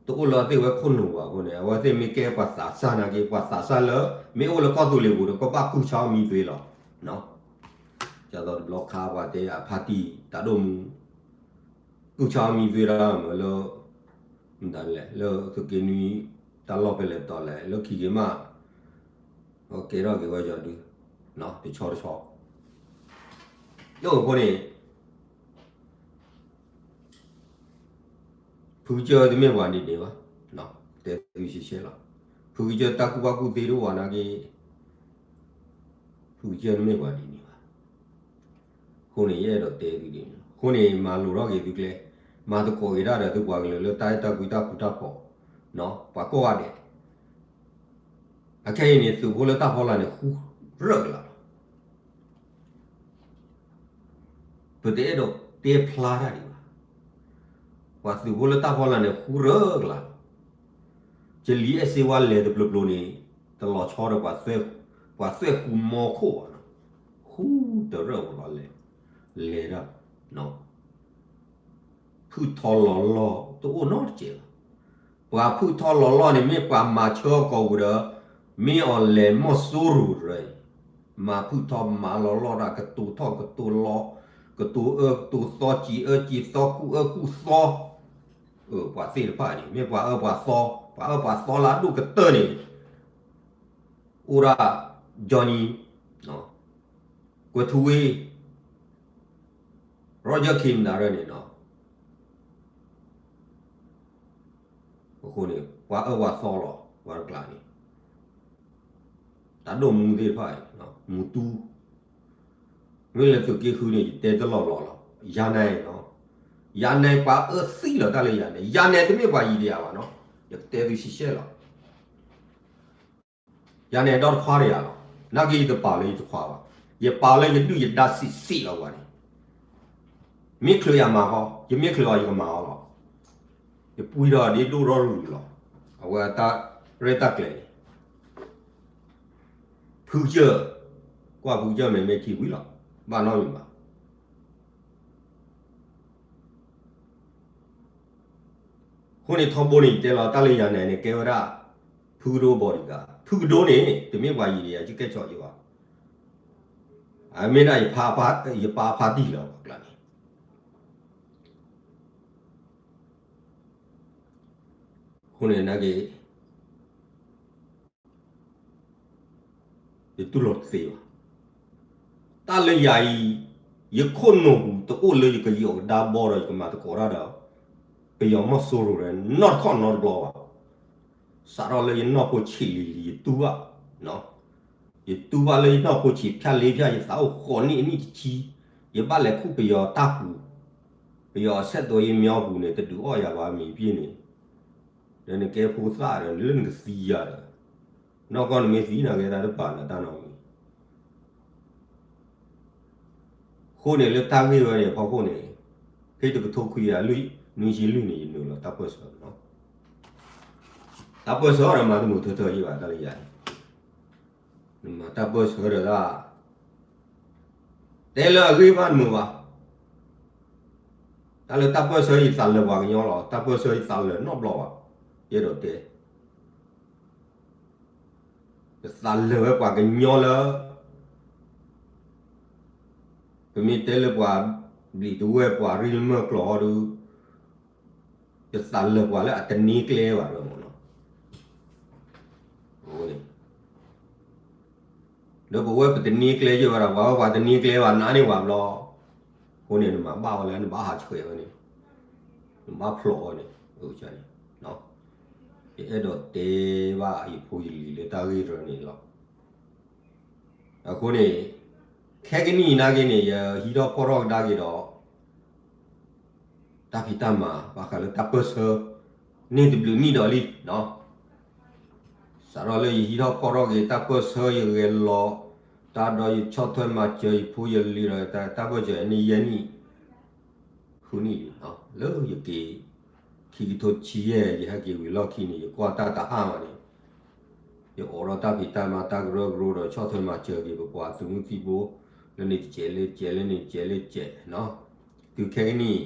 တအိၣ်လၢအသ့ၣ်ဝဲခိၣ်နူာ်ဘၣ်အဃိန့ၣ် အဝဲသ့ၣ်မ့ၢ်ကဲပှၤသးစၢ်နာ်က့ ပှၤသးစၢ်လၢ မ့ၢ်အိၣ်လၢကီၢ်သူလ့ၤပူၤဒီး ကဘၣ်ကူၣ်ဆါမံသွ့လီၤ. ဒ်သိးတဘျီခါပှၤတဲအဖါတံၢ်တၢ်ဒိၣ်မူ ကူၣ်ဆါမံသွ့ဒၣ်မးလၢ မတၤလဲၣ် လၢသုးက့နွံ တၢ်လီၢ်ဖဲလဲၣ်တီၤလဲၣ် လၢခံက့ၤမး ကဲထီၣ်က့ၤဝဲယီၤဒု တဆီတဆီ အဃိန့ၣ် ပ ဖုကစၢၢ်တမ့ၢ်ပှၤဒ်န့ၣ်ဘၣ်, တဲသုရှဲရှဲလီၤ. ဖုကစၢၢ်တၢ်ကူၣ်ဘၣ်ကူၣ်သ့တအိၣ်ဘၣ်နာ်က့, ဖုကစၢၢ်တမ့ၢ်ပှၤဒ်န့ၣ်ဘၣ်. အဃိန့ၣ် ယအဲၣ်ဒိးတဲသုဒ်န့ၣ်, အဃိန့ၣ် မၤလိာ်ထီၣ်က့ၤသုကျဲ, မၤသကိးက့ၤတၢ်ဒီးသုပှၤကလုာ်လၢတၢ်အဲၣ်တၢ်ကွံတၢ်ဃူတၢ်ဖိး, ပှၤကိးဂၤဒဲး, အခဲအံၤန့ၣ် သုးဖိလၢတၢ်ဖီလာ်န့ၣ် ဃူရၢၢ်ကလာ်လီၤ. ပတအဲၣ်ဒိးတဲဖျါတၢ်ဒံးဘၣ်. ပှၤသုးဖိလၢတၢ်ဖီလာ်န့ၣ် ဃူရၢၢ်ကလာ်လီၤ. ကလံၤအဲၣ်စ့ဝါလဲၤတပျိပျိန့ၣ် တလီၤဆီဒီး ပှၤသွဲၣ်ဃူမီခိၣ်ဘၣ်နီၤ, ဃူတရၢၣ်ဝဲလီၤလဲၤ, လဲၤဒၣ်, ဖုၣ်ထီလီၤလီၢ်တအိၣ်နီတစဲးဘၣ်. ပှၤဖုၣ်ထီလီၤလီၢ်န့ၣ် မ့ၢ်ပှၤမၤဆၢအီၤကိာ်ပူၤဒီး မ့ၢ်အီၤလဲၤမီၢ်စိရိၤတရၢအံၤ, မၤဖုၣ်ထီမၤလီၤလီၢ်တၢ် ကတိၤထီၣ်ကတိၤလီၤ, ကတိၤအၢကတိၤသီ စံးအၢစံးသီ ကူၣ်အၢကူၣ်သီ, ပှၤသ့ၣ်တဖၣ်န့ၣ် မ့ၢ်ပှၤအၢပှၤသီ, ပှၤအၢပှၤသီလၢအဒိၣ်ကတၢၢ်န့ၣ် အိၣ်ဒၣ် Johnny, ကွဲၤထူဝ့, Roger Kim ဒၣ်ရၢန့ၣ်နီၤ. အဃိန့ၣ် ပှၤအၢပှၤသီလီၤ ပှၤတကျါန့ၣ်, တၢ်ဒိၣ်မူသ့ၣ်တဖၣ်အံၤ မူတူ, မ့ၢ်လၢသုးက့ဃုန့ၣ် ယတဲတလီၢ်လီၢ်လီၤ. ယၤနဲၣ်နီၤ, ယၤနဲၣ်ပှၤအၢသံလီၤ တၢ်လၢယၤနဲၣ်, ယၤနဲၣ်တမ့ၢ်ပှၤယံၤတယၤဘၣ်နီၤ, ယကတဲသုရှဲရှဲလီၤ. ယၤနဲၣ်ဒီတခွါတယၤလီၤ. နာ်က့ယတပာ်လၢယတခွါဘၣ်, ယပာ်လၢယဒုၣ်ယဒါစံးစံးလီၤပှၤန့ၣ်, မ့ၢ်ချုးယၤမၤဃီ, ယမ့ၢ်ချုးအီၤယကမၤအီၤလီၤ. ယပှံထီၣ်ဒ်ဒိၣ်ထီၣ်ရူၤလီၤ. အဝဲတၢ်ရဲၣ်တၢ်ကျဲၤန့ၣ် ဖုကစၢၢ်, ကွၢ်ဖုကစၢၢ်မဲာ်မ့ၢ်ထံဝံၤလီၤ, ဘၣ်နီတမံၤဘၣ်. အဃိန့ၣ်ထီဘိန့ၣ် ယတဲလီၤတၢ်လၢယၤနဲၣ်န့ၣ် ကဲဝဲဒၣ် ဖုကဒိ bodyguard, ဖုကဒိန့ၣ် တမ့ၢ်ပှၤယံၤဒီးယၤ ယကဲၣ်ဆိးယၤဘၣ်, အမ့ၢ်ဒၣ်ယ ယပၢ်အဖါတံၢ်လီၤ ပှၤကျါန့ၣ်. အဃိန့ၣ်နာ်က့ ယတူၢ်လိာ်တသ့ဘၣ်. တၢ်လၢယၤအံၤ ယခိၣ်နူာ်ပူၤတအိၣ်လၢယကယီၤကဒါဘီဒီး ယကမၤသကိးတၢ်ဒီး ပယီၤမီၢ်စိရိၤဒီး နီတခီၣ်နီတဘျီဘၣ်. စးထီၣ်လၢယနီၢ်ဖိဆံးလံၤလံၤ ယတူၢ်ဘၣ်, ယတူၢ်ဘၣ်လၢယနီၢ်ဖိဆံးဖၠၣ်လ့ဖၠၣ် ယသးအိၣ်ဃိးနံၣ်အနံၣ်တဆံ, ယဘၣ်လဲၤခူၣ်ပယီၤတၢ်ပူၤ, ပယီၤအဆက်သွယ်ရေး မီပူၤန့ၣ် တဒုးအီၣ်ယၤဘၣ်မံၤပ့ၢ်န့ၣ်, ဒီးနကဲဖိသၣ်ဒီး လၢနကသံယၤဒီး နီၢ်ကီၢ်နမ့ၢ်သံနာ်က့ တၢ်တပာ်နၤတၢ်နီတမံၤ. အဃိန့ၣ်လၢတၢ်ဂ့ၢ်ဝဲန့ၣ်အဖီခိၣ်န့ၣ် ဖဲတကထိခွံကယၤလွံၢ်နွံဆံလွံၢ်န့ၣ် ယနုာ်လီၤတၢ်ပၢၢ်ဆၢလီၤ. တၢ်ပၢၢ်ဆၢဒီးမၤတမုာ်ထၢထၢယံၤဘၣ် တၢ်လၢယၤန့ၣ်, နမၤတၢ်ပၢၢ်ဆၢဒီးဒၣ် တဲလၢအဂ့ၢ်ဘၣ်တမုာ်ဘၣ်. တၢ်လၢတၢ်ပၢၢ်ဆၢယသးလၢာ်ပှၤကညီလီၤ, တၢ်ပၢၢ်ဆၢယသးလၢာ်နီတဘျီဘၣ်. ယအဲၣ်ဒိးတဲ ယသးလၢာ်ဝဲပှၤကညီလၢ ပမ့ၢ်တဲလၢပှၤဘျံးတဝဲၢ် ပှၤရ့လၢမုၢ်ကျိာ်ဟီဒီး ယသးလၢာ်ပှၤလၢအတန့ၢ်ကျဲဘၣ်လီၤမ့ၢ်နီၤ. အဃိန့ၣ် ဒီးပဝဲပတန့ၢ်ကျဲယဲၢ်ဝဲဒၣ် ပှၤဝဲပှၤတန့ၢ်ကျဲဘၣ် နးန့ၢ်ဝဲဘျီ. အဃိန့ၣ် နမၤဘၣ်ဝဲလၢနဘၣ်ဟးဆှဲးဝဲန့ၣ်, နဘၣ်ဖျိးဝဲန့ၣ်, အန့ၣ် ယအဲၣ်ဒိးတဲဘၣ်ယဖိယလံၤလၢတၢ်ဂ့ၢ်တရၢန့ၣ်လီၤ. အဃိန့ၣ် ခဲကနံၣ်အံၤနာ်က့န့ၣ် ယဟံးထီၣ်ဖီၣ်ထီၣ်ကဒါက့ၤဒီး တၢ်ဖံးတၢ်မၤ ဘၣ်ဃးလၢတၢ်ပၢၢ်ဆၢ န့ၢ်တဘျုးနံၣ်ဒီးလံ. စးထီၣ်လၢယဟံးထီၣ်ဖီၣ်ထီၣ်က့ၤတၢ်ပၢၢ်ဆၢ ယဂဲၤလီၤ တၢ်ဒီးယဆီၣ်ထွဲမၤစၢၤယဖိယလံၤဒီး တၢ်ပၢၢ်ဆၢန့ၢ်ယဲၢ်နံၣ် ဃုနံၣ်လံ. လၢယက့ၤ ခံကထိဆံယဲၢ် ယဟဲက့ၤဝံၤလီၢ်ခံန့ၣ် ယကွၢ်တၢ်တဟါမးန့ၣ် ယအိးထီၣ်တၢ်ဖံးတၢ်မၤတၢ်ကရၢကရိဒီး ဆီၣ်ထွဲမၤစၢၤက့ၤ ပပှၤသုးမုၢ်သံၣ်ဘိ လၢန့ၣ်တစဲးလၢတစဲးလၢန့ၣ်တစဲးလၢတစဲး တုၤခဲကနံၣ်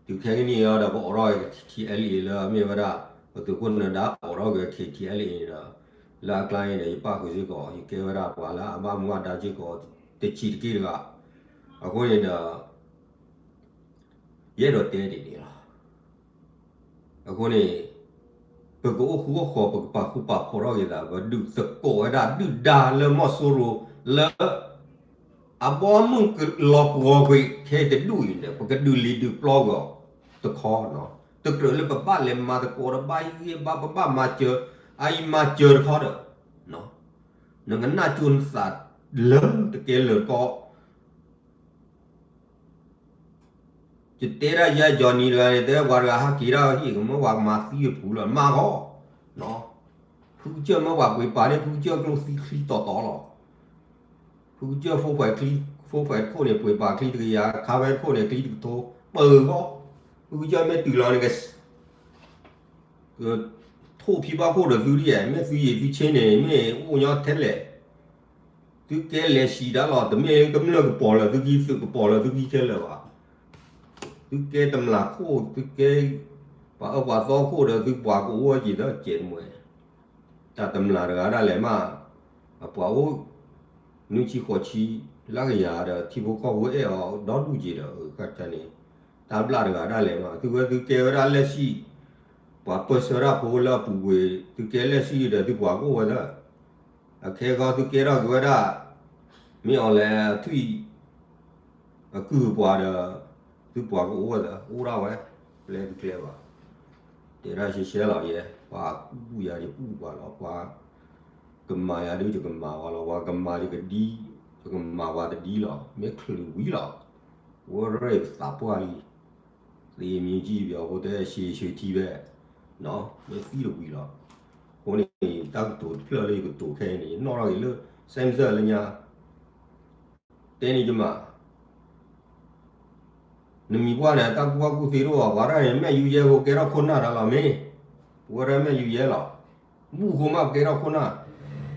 တုၤခဲကနံၣ်အံၤဒီး ပအိးထီၣ်က့ၤ K T L A လၢအမ့ၢ်ဝဲဒၣ် ပသုးခိၣ်နၢၤဒါအိးထီၣ်က့ၤ K T L A န့ၣ်ဒီး လၢအကျါန့ၣ်ဒီး ယပၣ်ဃုာ်စ့ၢ်ကီး ယကဲဝဲဒၣ်ပှၤလၢအဘၣ်မူဘၣ်ဒါစ့ၢ်ကီး တဆံးတက့ၢ်တဂၤ. အဃိန့ၣ်ဒီး ယအဲၣ်ဒိးတဲဒ်န့ၣ်လီၤ. အဃိန့ၣ် ပကအိၣ်ဃူအိၣ်ဃီၤ ပကပာ်ဃူပာ်ဖိးထီၣ်က့ၤသး ပဒုးသကိးဝဲဒၣ်ဒုၣ်ဒါလၢမီၢ်စိရိၤလၢ အဘီအမုၢ်ကလီၤပှီၤကွံာ်ခဲအံၤတဒူၣ်အံၤန့ၣ် ပကဒုးလံၤဒုးပျီကွံာ်အီၤတခီနီၤ. တကြၢးလၢပဘၣ်လဲၤမၤသကိးဒီးဘၣ်ဟံးဂံၢ်ဘါ ပဘၣ်မၤစၢၤ, အအံၤမၤစၢၤတခီဒီး, နကနၣ်ကၠိနသးလၢတကဲလၢာ်တကီ, ယတဲဒၣ်ယၤ Johnny တဂၤန့ၣ် တဲပှၤတဂၤဟးက့ၤတၢ်ဟံၣ် ကမၢပှၤကမၤသံအပူၤလီၤ မၤဃီ, ဖုကစၢၢ်မၢပှၤပှ့ၤပာ်န့ၣ် ဖုကစၢၢ်ကျိသံချံတီၤတီၤလီၤ. ဖုကစၢၢ် phone ပှဲၤခိၣ်န့ၣ် ပှ့ၤပာ်ချံတကယၤ ခါဝဲခိၣ်န့ၣ် ချံတကထိ ပၢၤဃီ, ဖုကစၢၢ်မ့ၢ်တုၤလီၤန့ၣ် ကထိၣ်ဖံဘၣ်ခိၣ်ဒီးသုဒ်ယဲၢ် မ့ၢ်သုယံာ်သုဆ့န့ၣ် မ့ၢ်အိၣ်ညီထဲလဲၣ်, သုကဲလဲၤစံးဒၣ်လီၤ တမ့ၢ်ကမျၢၢ်ကပီၤလၢသုခံ သုးကပီၤလၢသုခံထဲလဲၣ်ဘၣ်, သုကဲတမျာ်ခိၣ် သုကဲ ပှၤအၢပှၤသီခိၣ်ဒီးသုပှၤကအိၣ်ဝဲက့ၤဒီးကဲးတမှဲၤ, တၢ်တမျာ်တဂၤဒၣ်လဲာ်မး, အပှၤအိၣ် နွံဆံဃိးဆံ လၢကယၤဒီးထံဖိကီၢ်ဖိအဲၣ်အီၤဒီဒူၣ်က့ၤဒီး န့ၣ် တၢ်ဘျၣ်တဂၤဒၣ်လဲာ်မး သုဝဲသုကဲဝဲဒၣ်လဲၣ်စံၣ်, ပှၤပၢၢ်ဆၢတၢ်ဖိလၢအပူၤကွံာ် သုကဲလဲၣ်စံၣ်ဒီးသုပှၤကအိၣ်ဝဲသၢ, အခဲဂီၢ်သုကဲထီၣ်က့ၤဝဲဒၣ် မ့ၢ်အီၤလဲၣ်အထွံၣ် အကုၢ်အပှၤဒီး သုပှၤကအိၣ်ဝဲသၢ အိၣ်ဒၣ်ဝဲ, ပျဲသုကျဲဘၣ်, တဲဒၣ်ရှဲရှဲလီၤယဲ ပှၤကူၣ်ယၤယကူၣ်ပှၤလီၤ ပှၤကမၤယၤဒုးယကမၤဝဲလီၤ ပှၤကမၤယကဒ်, ယကမၤပှၤတဒ်လီၤ မ့ၢ်ချုးဝံၤလီၤ, ဝဲရဲၣ်ပသးပှၢ်လံ, သ့မ့ၢ်ကံၣ်ပယီၤဖိတဲရှဲရှဲထံဘဲ, မ့ၢ်သံတဝံၤလီၤ, အဃိန့ၣ် တၢ်ကတိၤတဖျၢၣ်လၢယကတိၤခဲအံၤန့ၣ် ယနီၣ်ထီၣ်က့ၤလၢ စဲမစၢၣ်လၢညါ တဲန့ၣ်ကမး, နမံၤပှၢ်န့ၣ် တၢ်ကူၣ်ဘၣ်ကူၣ်သ့တအိၣ်ဘၣ် ပှၤတၢ်န့ၣ် မ့ၢ်ယူၤယဲဖိကဲထီၣ်ခိၣ်နၢ်တၢ်လီၤမ့ၢ်, ပဝဲဒၣ်မ့ၢ်ယူၤယဲလီၤ, ဘူၣ်အဃိမးပကဲထီၣ်ခိၣ်နၢ်,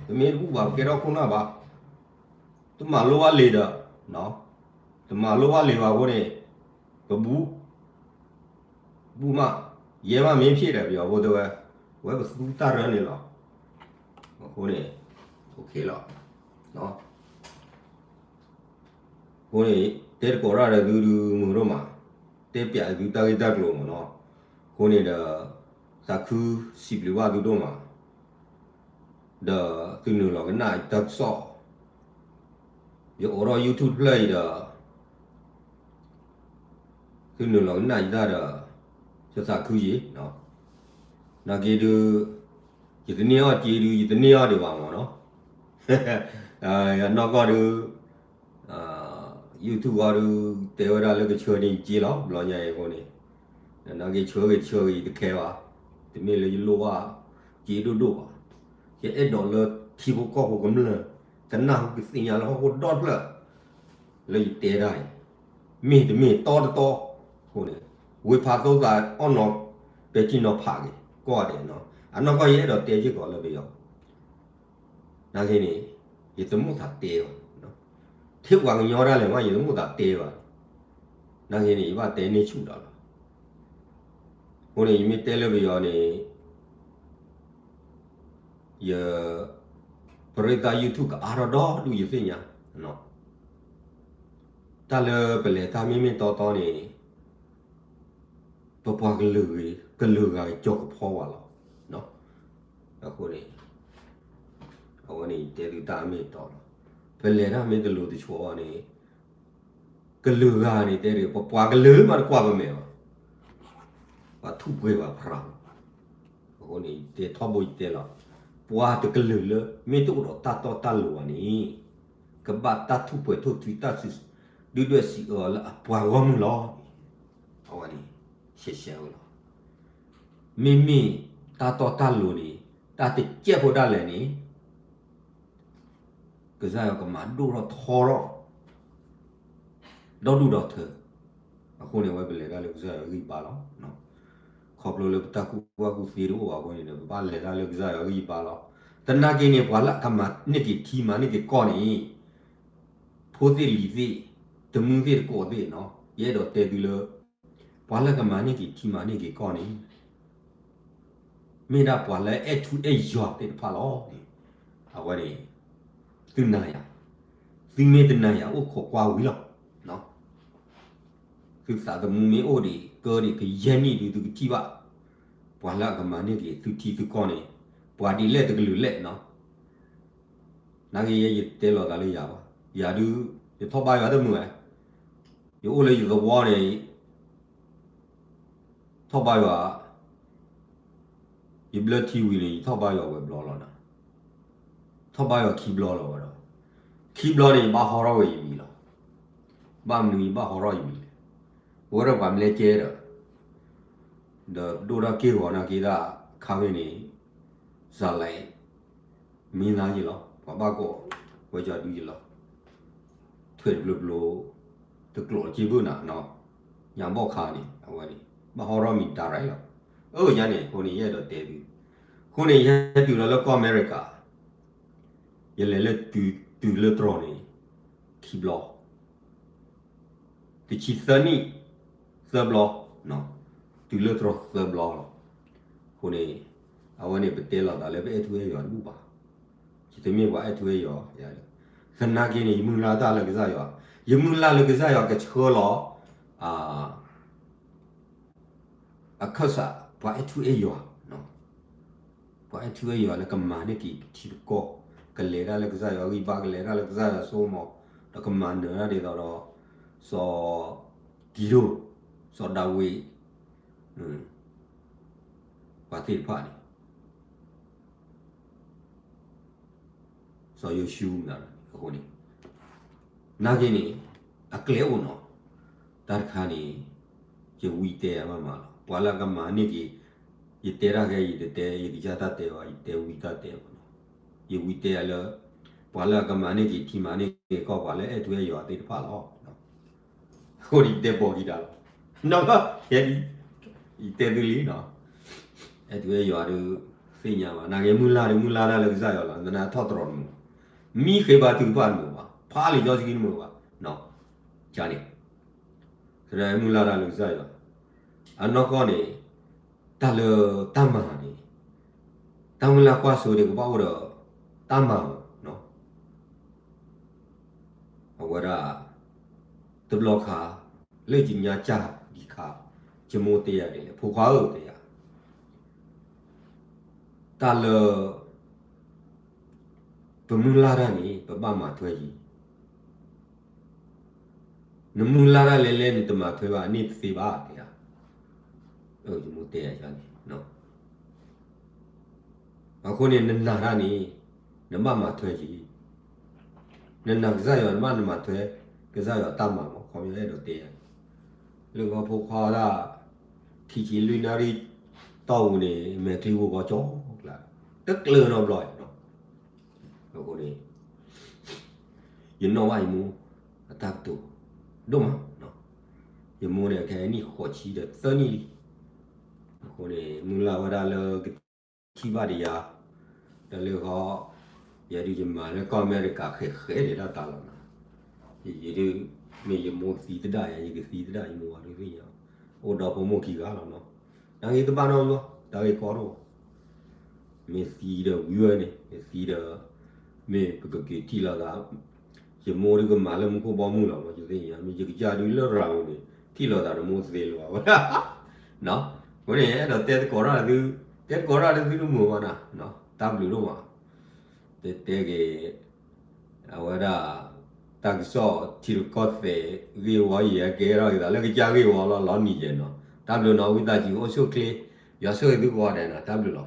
တမ့ၢ်တဘူၣ်ဘၣ်ပကဲထီၣ်ခိၣ်နၢ်ဘၣ်, တမၤလိဘၣ်လံဒီး, တမၤလိဘၣ်လံဘၣ်အဃိန့ၣ်, ပဘူၣ် ဘူၣ်မး, ယဲမးမ့ၢ်ဖျ့ၣ်ဒီးပယီၤဖိတဲဝဲ, ဝဲပသူတၢ်ရၢန့ၣ်လီၤ, အဃိန့ၣ်, လီၤ, အဃိန့ၣ် တဲသကိးတၢ်ဒီးသုဒုးမုာ်ဒိၣ်မး, တဲပျးသုတၢ်ဂ့ၢ်တၢ်ကျိၤမးနီၤ, အဃိန့ၣ်ဒီး, သးခုစံးဘျုးဘၣ်သုဒိၣ်မး ဒီးသုနုာ်လီၤကနၣ်တၢ်ကစီၣ်, ယအိးထီၣ် YouTube တဖျၢၣ်အံၤဒီး, သုနုာ်လီၤကနၣ်ယတၢ်ဒီး, ယသးခုယံၤ, နာ်က့ဒုး, ယတန့ၢ်အီၣ်က့ဒုး ယတန့ၢ်အီၣ်ဒံးဘၣ်မးနီၤ, အနီၢ်ကီၢ်ဒုး YouTube ဂီၢ်ဒုး တဲဝဲဒၣ်လၢကဆှၢန့ၢ်ယက့လီၤ ဘျီညါအံၤအဃိန့ၣ်, နာ်က့ဆှၢဂ့ၤတဆှၢဂ့ၤယတခဲဘၣ်, တမ့ၢ်လၢယလိၣ်ဘၣ်က့ဒိၣ်ဒိၣ်ဘၣ်, ယအဲၣ်ဒိးလၢထံဖိကီၢ်ဖိကမျၢၢ် ကနၢ်ဟူကသ့ၣ်ညါလၢဟီၣ်ခိၣ်ဒီတဖျၢၣ် လၢယတဲဒၣ်အံၤ, မ့ၢ်တမ့ၢ်တီတတီ, အဃိန့ၣ်, ဝ့ၢ်ဖးသိသးအီၣ်နီၤ, ပဲာ်ထံနီၤဖးက့ၤ, ကိးဂၤဒဲးနီၤ, အနီၢ်ကီၢ်ယအဲၣ်ဒိးတဲစ့ၢ်ကီးလၢပယီၤ နာ်က့န့ၣ်, ယတမိၣ်သးတဲဘၣ်, ထဲပှၤကညီဒၣ်လဲာ်မး ယတမိၣ်သးတဲဘၣ်, နာ်က့န့ၣ် ယဘၣ်တဲန့ၢ်ဆူၣ်ဒီးလီၤ, အဃိန့ၣ် ယမ့ၢ်တဲလၢပယီၤန့ၣ်, ယ, ပရ့သး YouTube ကအါထီၣ်ဒီဒူၣ်ယသ့ၣ်ညါ, တၢ်လၢပလဲၤတၢ်မ့မ့ၢ်တီတီန့ၣ်, ပပှၤကလုာ်ဂ့ၤ, ကလုာ်ဂၤကၠီကဖီဝဲလီၤ, အဃိန့ၣ်, အဝဲန့ၣ်တဲသုတၢ်အမ့ၢ်တီလီၤ, ပလဲၤတၢ်မ့ၢ်တလိၤတဆီဘၣ်န့ၣ်, ကလုာ်ဂၤန့ၣ်တဲဒ် ပပှၤကလုာ်မးတကွၢ်ပမဲာ်ဘၣ်, ပှၤထူၣ်ပှဲၤဘၣ်ဖရၣ်, အဃိန့ၣ် ယတဲထီဘိယတဲလီၤ, ပှၤတကလုာ်လၢ မ့ၢ်တအိၣ်ဒီးတၢ်တီတၢ်လိၤဘၣ်န့ၣ်, ကဘၣ်တၢ်ထူၣ်ပှဲၤထူၣ်ထုးတၢ်စု, ဒုၣ်ဒွဲၣ်စံးအၢလၢအပှၤဂီၢ်မုၢ်လီၤ, အဝဲန့ၣ်, ရှဲရှဲဝဲလီၤ, မ့မ့ၢ်တၢ်တီတၢ်လိၤန့ၣ်, တၢ်တကဲးဖိဒၣ်လဲာ်န့ၣ် ကစၢ်ယွၤကမၤဒိၣ်ထီၣ်ထီထီၣ်, ဒီဒူၣ်ဒီထၢ, အဃိန့ၣ် အဝဲပလဲၤတၢ်လၢကစၢ်ယွၤဂံၢ်ဘါလီၤ, ခီဖျိလၢပတၢ်ကူၣ်ဘၣ်ကူၣ်သ့တအိၣ်ဘၣ်အဃိန့ၣ်ဒီး ပဘၣ်လဲၤတၢ်လၢကစၢ်ယွၤဂံၢ်ဘါလီၤ, သနာ်က့န့ၣ် ပှၤလၢအကမၤန့ၢ်က့ၤထံမၤန့ၢ်က့ၤကီၢ်န့ၣ်, ဖိသ့ၣ်လံၤသ့ၣ်, တမုၢ်သ့ၣ်တကိးသ့ၣ်နီၤ, ယအဲၣ်ဒိးတဲသုလၢ ပှၤလၢကမၤန့ၢ်က့ၤထံမၤန့ၢ်က့ၤကီၢ်န့ၣ် မ့ၢ်ဒၣ်ပှၤလၢအဲၣ်ထူအဲၣ်ယွၤသ့ၣ်တဖၣ်လီၤ. အဝဲန့ၣ် သုနာ်ယၤ, သုမ့ၢ်တနာ်ယၤ အိၣ်ခိးကွၢ်ဝံၤလီၤ. သုသးသမူမ့ၢ်အိၣ်ဒံး ကၢဒံး ကယဲၢ်နံၣ်ဒုး သုကထံၣ်ဘၣ် ပှၤလၢအကမၤန့ၢ်က့ၤသုထံသုကီၢ်န့ၣ် ပှၤဒ်လဲၣ်တကလုာ်လဲၣ်နီၤ. နာ်က့ယဲ ယတဲလီၤသးလၢယၤဘၣ်. ယၤဒုး ယထီၣ်ဘါယွၤတမုာ်ဘၣ်. ယအိၣ်လၢယသဝီန့ၣ် ထီၣ်ဘါယွၤ, ယဘျၢထံဝံၤန့ၣ် ယထီၣ်ဘါယွၤဝဲၤဘျီလီၤနၤ, ထီၣ်ဘါယွၤခံဘျီလီၤဝဲဒီး, ခံဘျီန့ၣ် ယဘၣ်ဟီထီၣ်ဝဲယမံၤလီၤ. ဘၣ်မနုၤယဘၣ်ဟီထီၣ်ယမံၤလဲၣ်. ပဝဲဒၣ်ပှၤမလဲကဲဒီး, ဒီးပဒိၣ်တၢ်က့ၢ်ဂီၤနာ်က့ၤတၢ်ခါဖဲန့ၣ်, စၤလဲး မ့ၢ်သးယ့ၣ်လီၤ, ပှၤဘၣ်ကိးဝဲကၠီဒုယ့ၣ်လီၤ. ထွဲတဘျိဘျိ, တကျိးစ့ဘၣ်နၤနီၤ, ညါဘီၣ်ခါန့ၣ် အဝဲန့ၣ် ဘၣ်ဟီထီၣ်မံၤတၢ်ရၢ်လီၤ. အၢ ယၤန့ၣ် အဃိန့ၣ် ယအဲၣ်ဒိးတဲသု, အဃိန့ၣ် ယဟဲတုၤလီၤလၢကီၢ်အမဲရကၤ, ယလဲၤလၢတုၤလၢတြီၤန့ၣ် ခံဘျီ တဆံသၢနံၣ် သၢဘျီ, တုၤလၢတြီၤသၢဘျီလီၤ. အဃိန့ၣ် အဝဲန့ၣ် ပတဲလီၤသးလၢပအဲၣ်ထူအဲၣ်ယွၤတဘူၣ်ဘၣ်, ယတမ့ၢ်ပှၤအဲၣ်ထူအဲၣ်ယွၤ, သနာ်က့န့ၣ် ယမုၢ်လၢ်တၢ်လၢကစၢ်ယွၤ, ယမုၢ်လၢ်လၢကစၢ်ယွၤကဆှၢလီၤ အခၢၣ်စး ပှၤအဲၣ်ထူအဲၣ်ယွၤ, ပှၤအဲၣ်ထူအဲၣ်ယွၤလၢကမၤန့ၢ်က့ၤထံတကီၢ်, ကလဲၤတၢ်လၢကစၢ်ယွၤဂံၢ်ဘါ, ကလဲၤတၢ်လၢကစၢ်ယွၤစိမိၤ, ဒီးကမၤနၢၤတၢ်ဒ်သိးဒီး စီၤကံဒိၣ်, စီၤဒၤဝံး, ပှၤသ့ၣ်တဖၣ်န့ၣ် စီၤယိၤၡူ, အဃိန့ၣ် နာ်က့န့ၣ် အကျဲအိၣ်နီၤ, တၢ်တခါန့ၣ် ယဝံတဲယၤမးမးလီၤ, ပှၤလၢအကမၤန့ၢ်က့ၤ, ယတဲတၢ်ခဲ ယတတဲ ယကစၢ်တၢ်တဲဘၣ်, ယတဲဝံတၢ်တဲဘၣ်နီၤ, ယဝံတဲယၤလၢ ပှၤလၢအကမၤန့ၢ်က့ၤထံမၤန့ၢ်က့ၤကီၢ် ပှၤလၢအဲၣ်ထူအဲၣ်ယွၤသ့ၣ်တဖၣ်လီၤ. အဃိန့ၣ်ယတဲပိာ်ကံတၢ်လီၤ, နဘၣ်ယဲဒၣ်, ယတဲသုလံနီၤ, အဲၣ်ထူအဲၣ်ယွၤဒီး သ့ၣ်ညါဘၣ်, နာ်က့မုၢ်လၢ်ဒီး မုၢ်လၢ်တၢ်လၢကစၢ်ယွၤလီၤ, သနာ်က့ထီၣ်တြီၤတမုာ်, မံဃ့ဘါထုကဖၣ်တမုာ်ဘၣ်, ဖးလံာ်စီဆှံတမုာ်ဘၣ်, န့ၣ်, မုၢ်လၢ်တၢ်လၢကစၢ်ယွၤ, အနီၢ်ကီၢ်န့ၣ် တၢ်လၢတၢ်မၤန့ၣ်, တၢ်မုၢ်လၢ်ကွၢ်စိန့ၣ် ကဘၣ်အိၣ်ဒီးတၢ်မၤ, အဝဲဒၣ် တဘျီခါ လၢယညါစၢ်ဒံးခါ, ယမိၢ်တဲယၤဒ်လဲၣ်, ဖိခွါဧၢ တဲယၤ, တၢ်လၢ ပမုၢ်လၢ်တၢ်န့ၣ် ပဘၣ်မၤထွဲယံၤ, နမုၢ်လၢ်တၢ်လဲၤလဲၤ နတမၤထွဲဘၣ်န့ၣ်တသ့ဘၣ် တဲယၤ, ယမိၢ်တဲယၤန့ၣ် အဃိန့ၣ် နနာ်တၢ်န့ၣ် နဘၣ်မၤထွဲယံၤ, နနာ်ကစၢ်ယွၤ နဘၣ်နမၤထွဲ ကစၢ်ယွၤတၢ်မၤမး, ခီပညီအဲၣ်ဒိးတဲယၤ, လၢဂီၤဖိခွါဒၣ် ခံဆံလွံၢ်နၣ်ရံၣ်တီၢ်ပူၤန့ၣ် မဲာ်ချံဖိကီၢ်ကၠီကျါ, တကျၢၤနီတဘျီ, အဃိန့ၣ် ယနီၣ်ဘၣ်ယမိၢ်အတၢ်ကတိၤဒိၣ်မး, ယမိၢ်န့ၣ် ခဲအံၤနံၣ်ဃိးဆံဒီးသၢနံၣ်လံ, အဃိန့ၣ် မုၢ်လၢ်ဝဲဒၣ်လၢကထံၣ်ဘၣ်ဒီးယၤ, ဒီးလၢဂီၤ ယဲဒုးယမၤလၢကီၢ်အမဲရကၤ ဃဲးဃဲးဒံးတၢ်တၢ်လီၤနီၤ, ယဒုး မ့ၢ်ယမိၢ်သံသဒၣ်ယၤ ယကသံသဒၣ်ယမိၢ်အီၤဒုးသ့ၣ်ညါ, အိၣ်ဒီးဖိမုၣ်ခံဂၤလီၤနီၤ, တၢ်ဂ့ၢ်တဘၣ်နီတဘျီ တၢ်ဂ့ၢ်ကီတအိၣ်, မ့ၢ်သံဒီးဝံၤဝဲန့ၣ် မ့ၢ်သံဒီး မ့ၢ်ပကက့ၤထံၣ်လိာ်သး, ယမိၢ်ဒုးကမၤလၢမူခိၣ်ဘီမုၢ်လီၤမး ယသ့ၣ်ညါ, မ့ၢ်ယကစၢ်ဒုးလၢရၤဝဲန့ၣ် ထံၣ်လိာ်သးဒီးမိၢ်သ့လီၤဝဲဒၣ်, အဃိန့ၣ် အဲၣ်ဒိးတဲသကိးတၢ်သု, တဲသကိးတၢ်လၢသုတမုာ်ဘၣ်နၤ, တၢ်ဘျုးဒိၣ်မး, တဲတဲက့ၤ အဝဲဒၣ် တၢ်ကစီၣ်ထံရူၢ်ကီၢ်သဲးဂ့ၢ်ဝီအံၤ ဟဲကဲထီၣ်က့ၤသးလၢကစၢ်ဂ့ၢ်ဝီလီၤ လီၤနံၤယဲနီၤ, တၢ်ဘျုးနီၤ ဝံသးစူၤအိၣ်ဆူၣ်အိၣ်ချ့, ယွၤဆိၣ်ဂ့ၤသုကိးဂၤဒဲးနီၤ, တၢ်ဘျုးလီၤ.